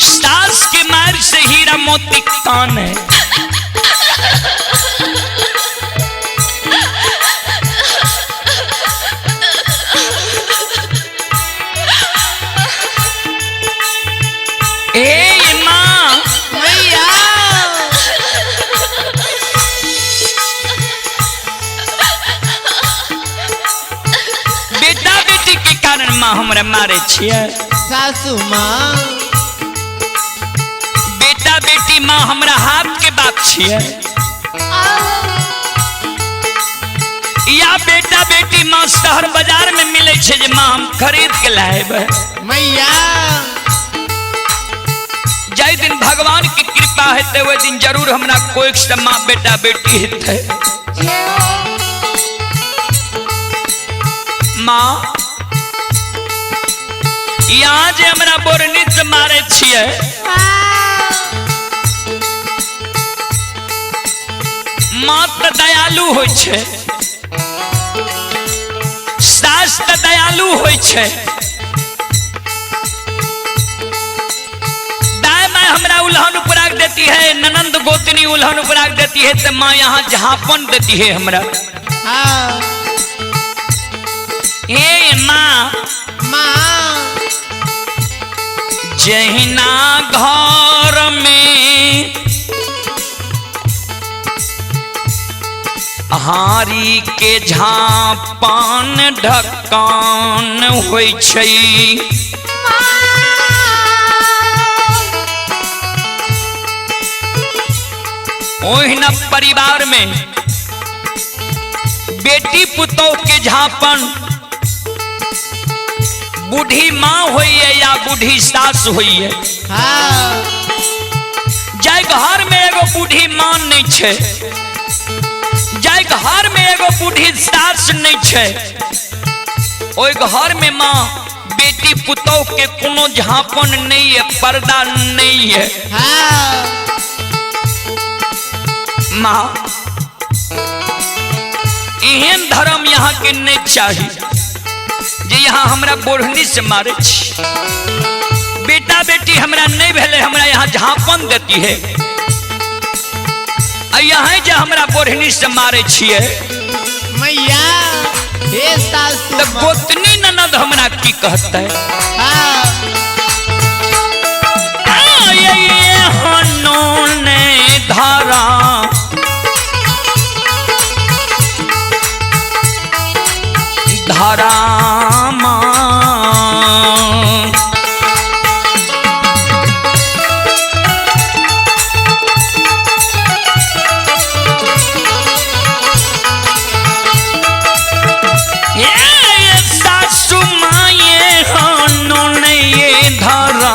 सास के मार से हीरा मोती कान है। ए माँ, मैया। बेटा बेटी के कारण माँ हमरा मारे छियै। सासू माँ। बेटा बेटी माँ हमरा हाथ के बात छियै। या बेटा बेटी माँ शहर बाजार में मिले छै जे माँ हम खरीद के लाएब। मैया। जाहि दिन भगवान की कृपा हेतै ओहि दिन जरूर हमरा कोई से माँ बेटा बेटी हेतै। माँ यहाँ जे हमरा बोरनी से मारे छियै, माँ तऽ दयालु होइ छै, सास तऽ दयालु होइ छै। दाय माय हमरा उल्हन उपराग देती है, ननंद गोतनी उल्हन उपराग देती है, तो माँ यहाँ झापन देती है हमरा। हाँ। हे माँ, माँ। जहिना घर में हारी के झापन ढक्कन होइ छै, ओहिना परिवार में बेटी पुतोह के झापन बूढ़ी माँ होइए या बूढ़ी सास होइए। हाँ। जाहि घर में एगो बूढ़ी माँ नहीं छै, जाहि घर में एगो बूढ़ी सास नहीं छै, ओहि घर में माँ बेटी पुतोह के कोनो झापन नहीं है, पर्दा नहीं है। हाँ। माँ एहन धर्म यहाँ के नहीं चाही जे यहाँ हमरा बोढ़नी से मारे छी। बेटा बेटी हमरा नहीं भेले, हमरा यहाँ झापन देती है, आ यहाँ जे हमरा बोढ़नी से मारे छियै मैया। हे सासू तो गोतनी ननद हमरा की कहतै। हाँ। धारा धारा माँ ये सासू माँ ये हनो ये धारा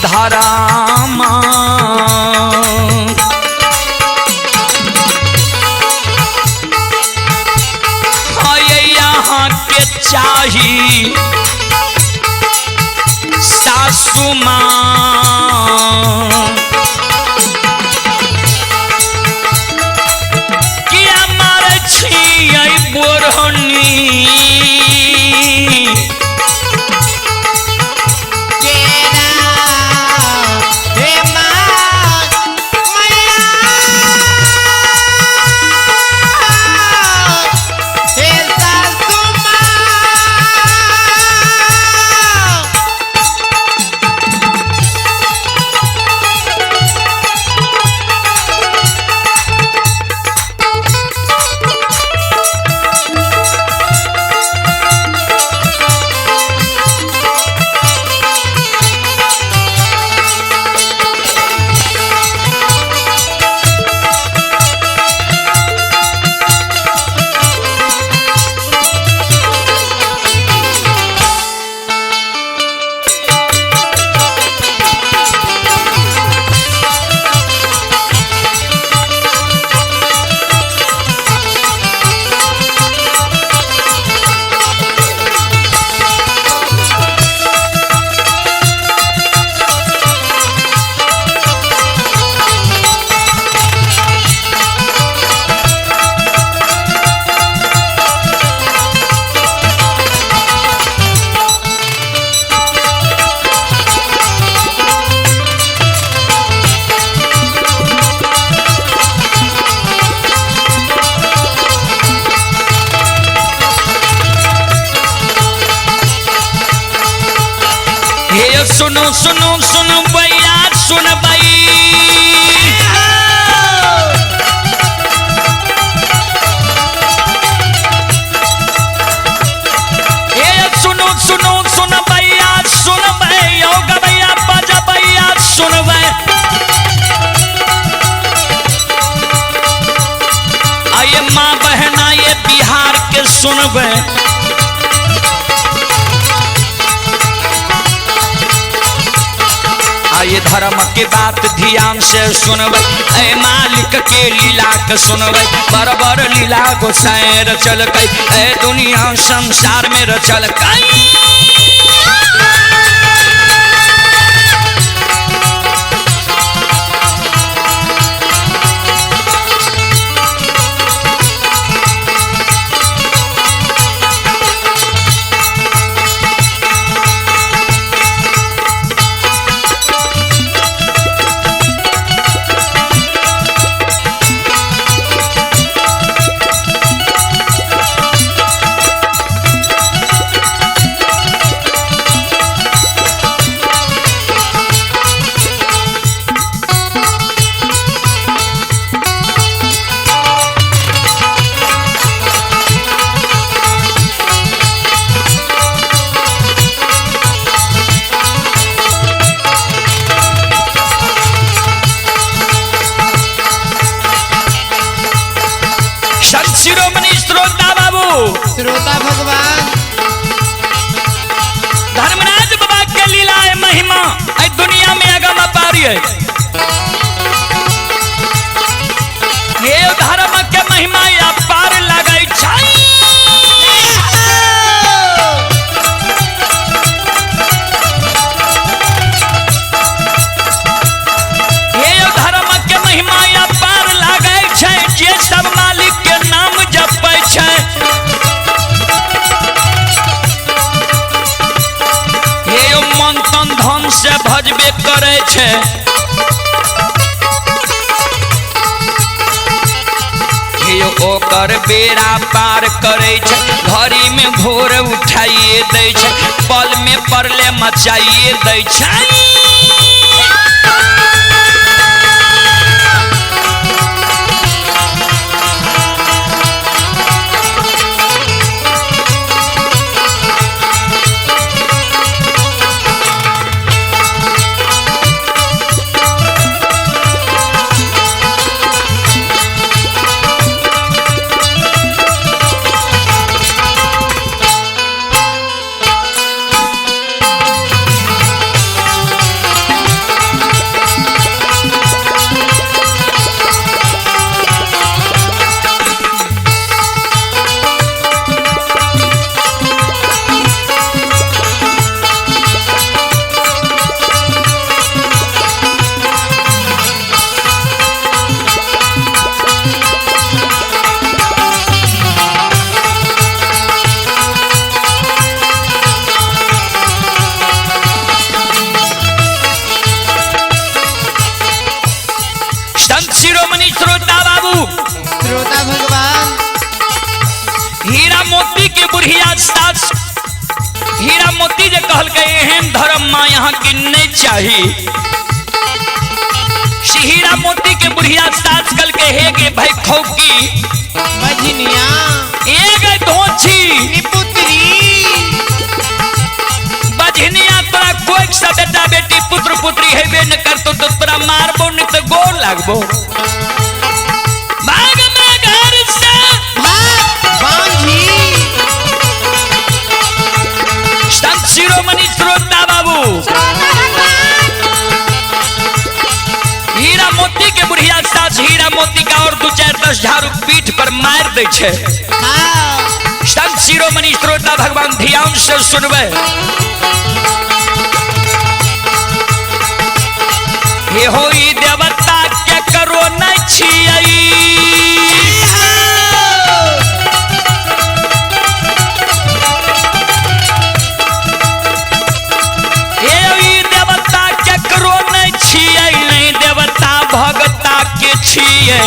धारा माँ। यहाँ के चाही सासू माँ, किया मारै छियै बोढ़नी। केरा हे माँ मैया। सुनो सुनो सुनो भैया सुनबै। ए सुनो सुनो सुनबैया सुनबै, यौ गबैया बजबैया सुनबै। आइए माँ बहना ये बिहार के सुनबै। आइए धर्म के बात ध्यान से सुनबै, ऐ मालिक के लीला के सुनबै। बरबर लीला गोसाई रचलकै, ऐ दुनिया संसार में रचलकै। संत शिरोमणि श्रोता बाबू, श्रोता भगवान, धर्मराज बाबा के लीला है महिमा ऐ दुनिया में अगम अपारी है। ये धर्म के महिमा अपार लगै छै। ये धर्म के महिमा अपार लगै छै, जे सब मालिक के नाम जपै छै। हे मन तन धन से भजबे करै छै। हे ओकर बेड़ा पार करै छै, घड़ी में भोर उठाइए दै छै, पल में परले मचाइए दै छै। संत शिरोमणि श्रोता बाबू, श्रोता भगवान, हीरा मोती के बुढ़िया सास, हीरा मोती जे कहलकै एहन धर्म माँ यहाँ के नहीं चाही। हीरा मोती के बुढ़िया सास कहलकै हे गे भाई खौकी बझनिया, ए गे धोछी निपुत्री, बझनिया, तोरा कोई सा बेटा बेटी पुत्र पुत्री हेबे न करतो तो तोरा मारबो न तो गोर लागबो। भाग में घर से बांझी। संत शिरोमणि श्रोता बाबू, हीरा मोती के बुढ़िया सास हीरा मोती का और 2 4 10 झाड़ू पीठ पर मार दै छै। संत शिरोमणि श्रोता भगवान ध्यान से सुनबै। हे होई देवता के करो नहीं छियै, हे ई देवता के करो नहीं छियै, नहीं देवता भगता के छियै।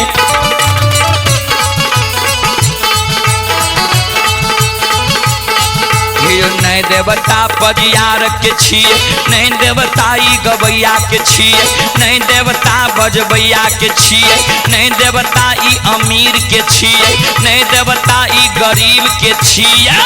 नहीं देवता पजियार के छिए, नहीं देवता ई गवैया के छिए, नहीं देवता बजबैया के छिए, नहीं देवता ई अमीर के छिए, नहीं देवता ई गरीब के छिए।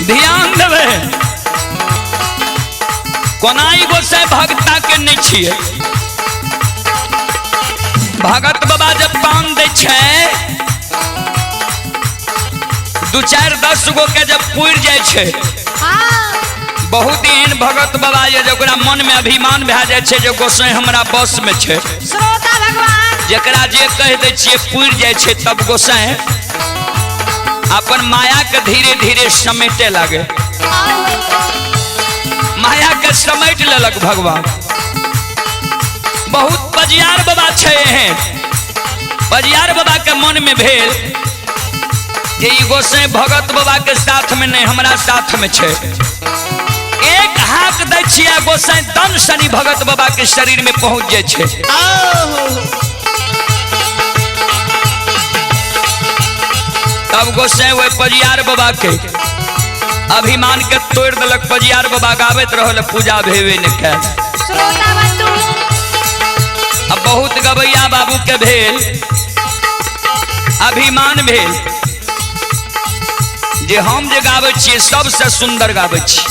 ध्यान देवे, कोनाई गोसाई भगता के नहीं छिए। भगत बाबा जब पान दै छै, 2 4 10 गो के जब पुर जाय छै, बहुत एहन भगत बाबा ये जकरा मन में अभिमान भए जाय छै जे गोसाई हमरा बस में छै, श्रोता भगवान जकरा जे कह दै छियै पुर जाय छै, तब गोसाई अपन माया के धीरे धीरे समेटे लागे। माया के समेट लेलक भगवान। बहुत पजियार बाबा छै एहन, पजियार बाबा के मन में भेल जे ई गोसाई भगत बाबा के साथ में नहीं, हमरा साथ में छै। एक हाक दै छियै गोसाई दन शनि भगत बाबा के शरीर में पहुंच जाइ छै। तब गोसाई ओहि पजियार बाबा के अभिमान के तोड़ देलक। पजियार बाबा गाबैत रहल, पूजा भेबे नहि कयल। श्रोता बंधु अब बहुत गवैया बाबू के भेल अभिमान भेल जे हम जे गाबै छियै सबसे सुंदर गाबै छी।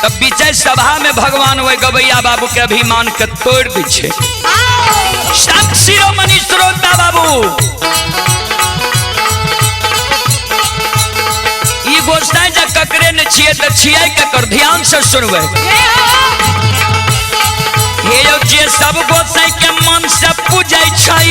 तब बीचे सभा में भगवान ओहि गवैया बाबू के अभिमान के तोड़ दै छै। संत शिरोमणि श्रोता बाबू, ई गोसाई जे ककरे ने छियै तऽ छियै ककर, ध्यान से सुनबै। हे यौ जे सब गोसाई के मन से पूजै छै,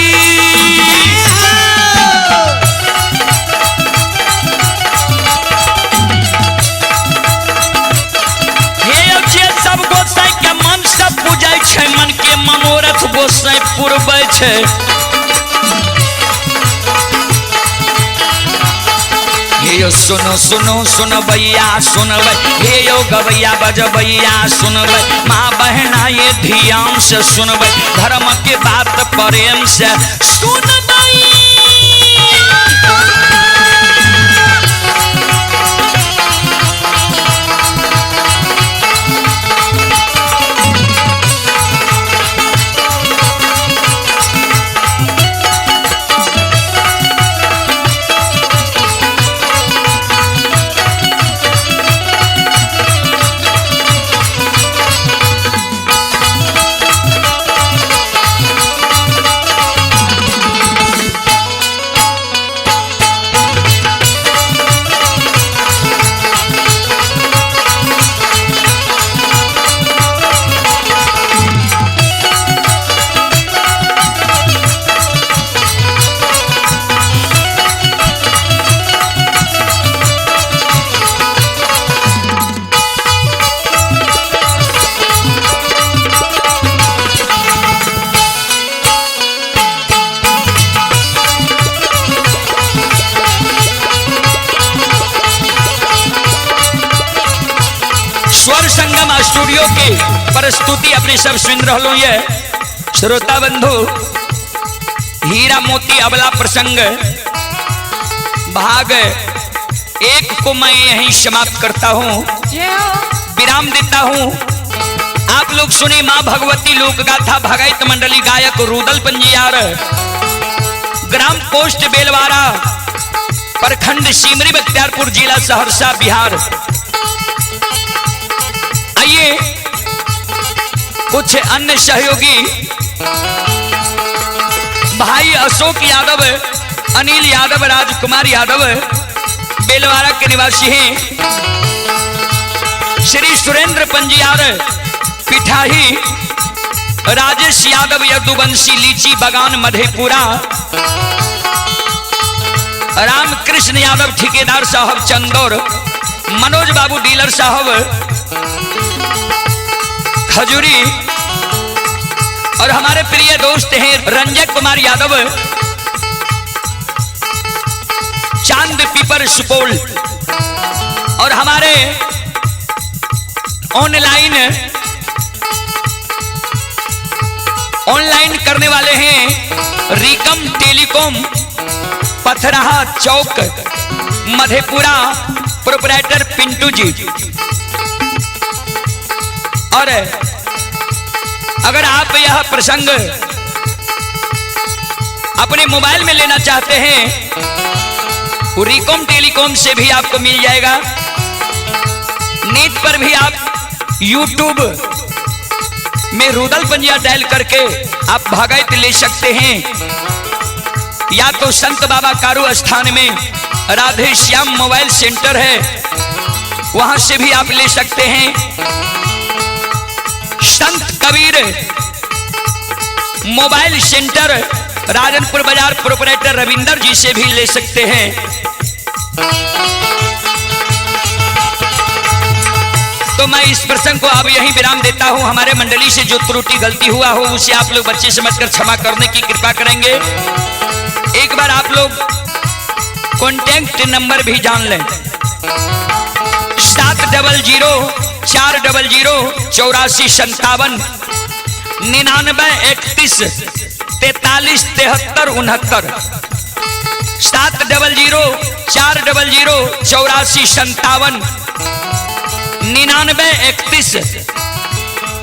हे यौ जे सब गोसाई के मन से पूजै छै, मन के मनोरथ गोसाई पुरबै छै। हे यौ सुनो सुनो सुनबैया सुनबै, हे यौ गवैया बजबैया सुनबै, माँ बहना ये ध्यान से सुनबै, धर्म के बात प्रेम से सुनबै। स्वर संगम स्टूडियो की प्रस्तुति अपने सब सुन रहा ये श्रोता बंधु। हीरा मोती अबला प्रसंग भाग 1 को मैं यहीं समाप्त करता हूँ, विराम देता हूँ। आप लोग सुने माँ भगवती लोक गाथा भगत मंडली गायक रुदल पंजियार। ग्राम पोस्ट बेलवारा, प्रखंड सिमरी बख्तियारपुर, जिला सहरसा, बिहार। आइए कुछ अन्य सहयोगी भाई अशोक यादव, अनिल यादव, राजकुमार यादव बेलवारा के निवासी हैं। श्री सुरेंद्र पंजियार पिठाही, राजेश यादव यदुवंशी लीची बगान मधेपुरा, रामकृष्ण यादव ठेकेदार साहब चंदौर, मनोज बाबू डीलर साहब खजूरी, और हमारे प्रिय दोस्त हैं रंजय कुमार यादव चांद पीपर सुपौल, और हमारे ऑनलाइन ऑनलाइन करने वाले हैं रिकम टेलीकॉम पथराहा चौक मधेपुरा, प्रोपराइटर पिंटू जी। और अगर आप यह प्रसंग अपने मोबाइल में लेना चाहते हैं रिकॉम टेलीकॉम से भी आपको मिल जाएगा। नेट पर भी आप YouTube में रुदल पंजिया डायल करके आप भागवत ले सकते हैं, या तो संत बाबा कारू स्थान में राधे श्याम मोबाइल सेंटर है, वहां से भी आप ले सकते हैं। संत कबीर मोबाइल सेंटर राजनपुर बाजार प्रोपराइटर रविंदर जी से भी ले सकते हैं। तो मैं इस प्रसंग को अब यहीं विराम देता हूं। हमारे मंडली से जो त्रुटि गलती हुआ हो उसे आप लोग बच्चे समझकर क्षमा करने की कृपा करेंगे। एक बार आप लोग कॉन्टैक्ट नंबर भी जान लें, 700 400 84 57 99 31 43 73 69, 700 400 84 57 99 31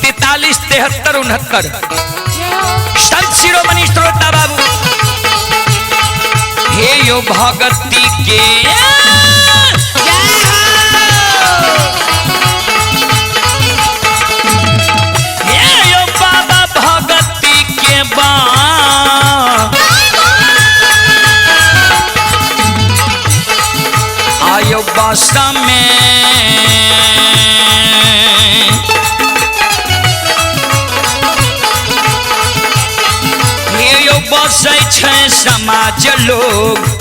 43 73 69। संत शिरोमणि श्रोता बाबू हे यो भगती के हे यो बाबा भगती के बा आयो बस में हे यो बसै छै समाज लोग।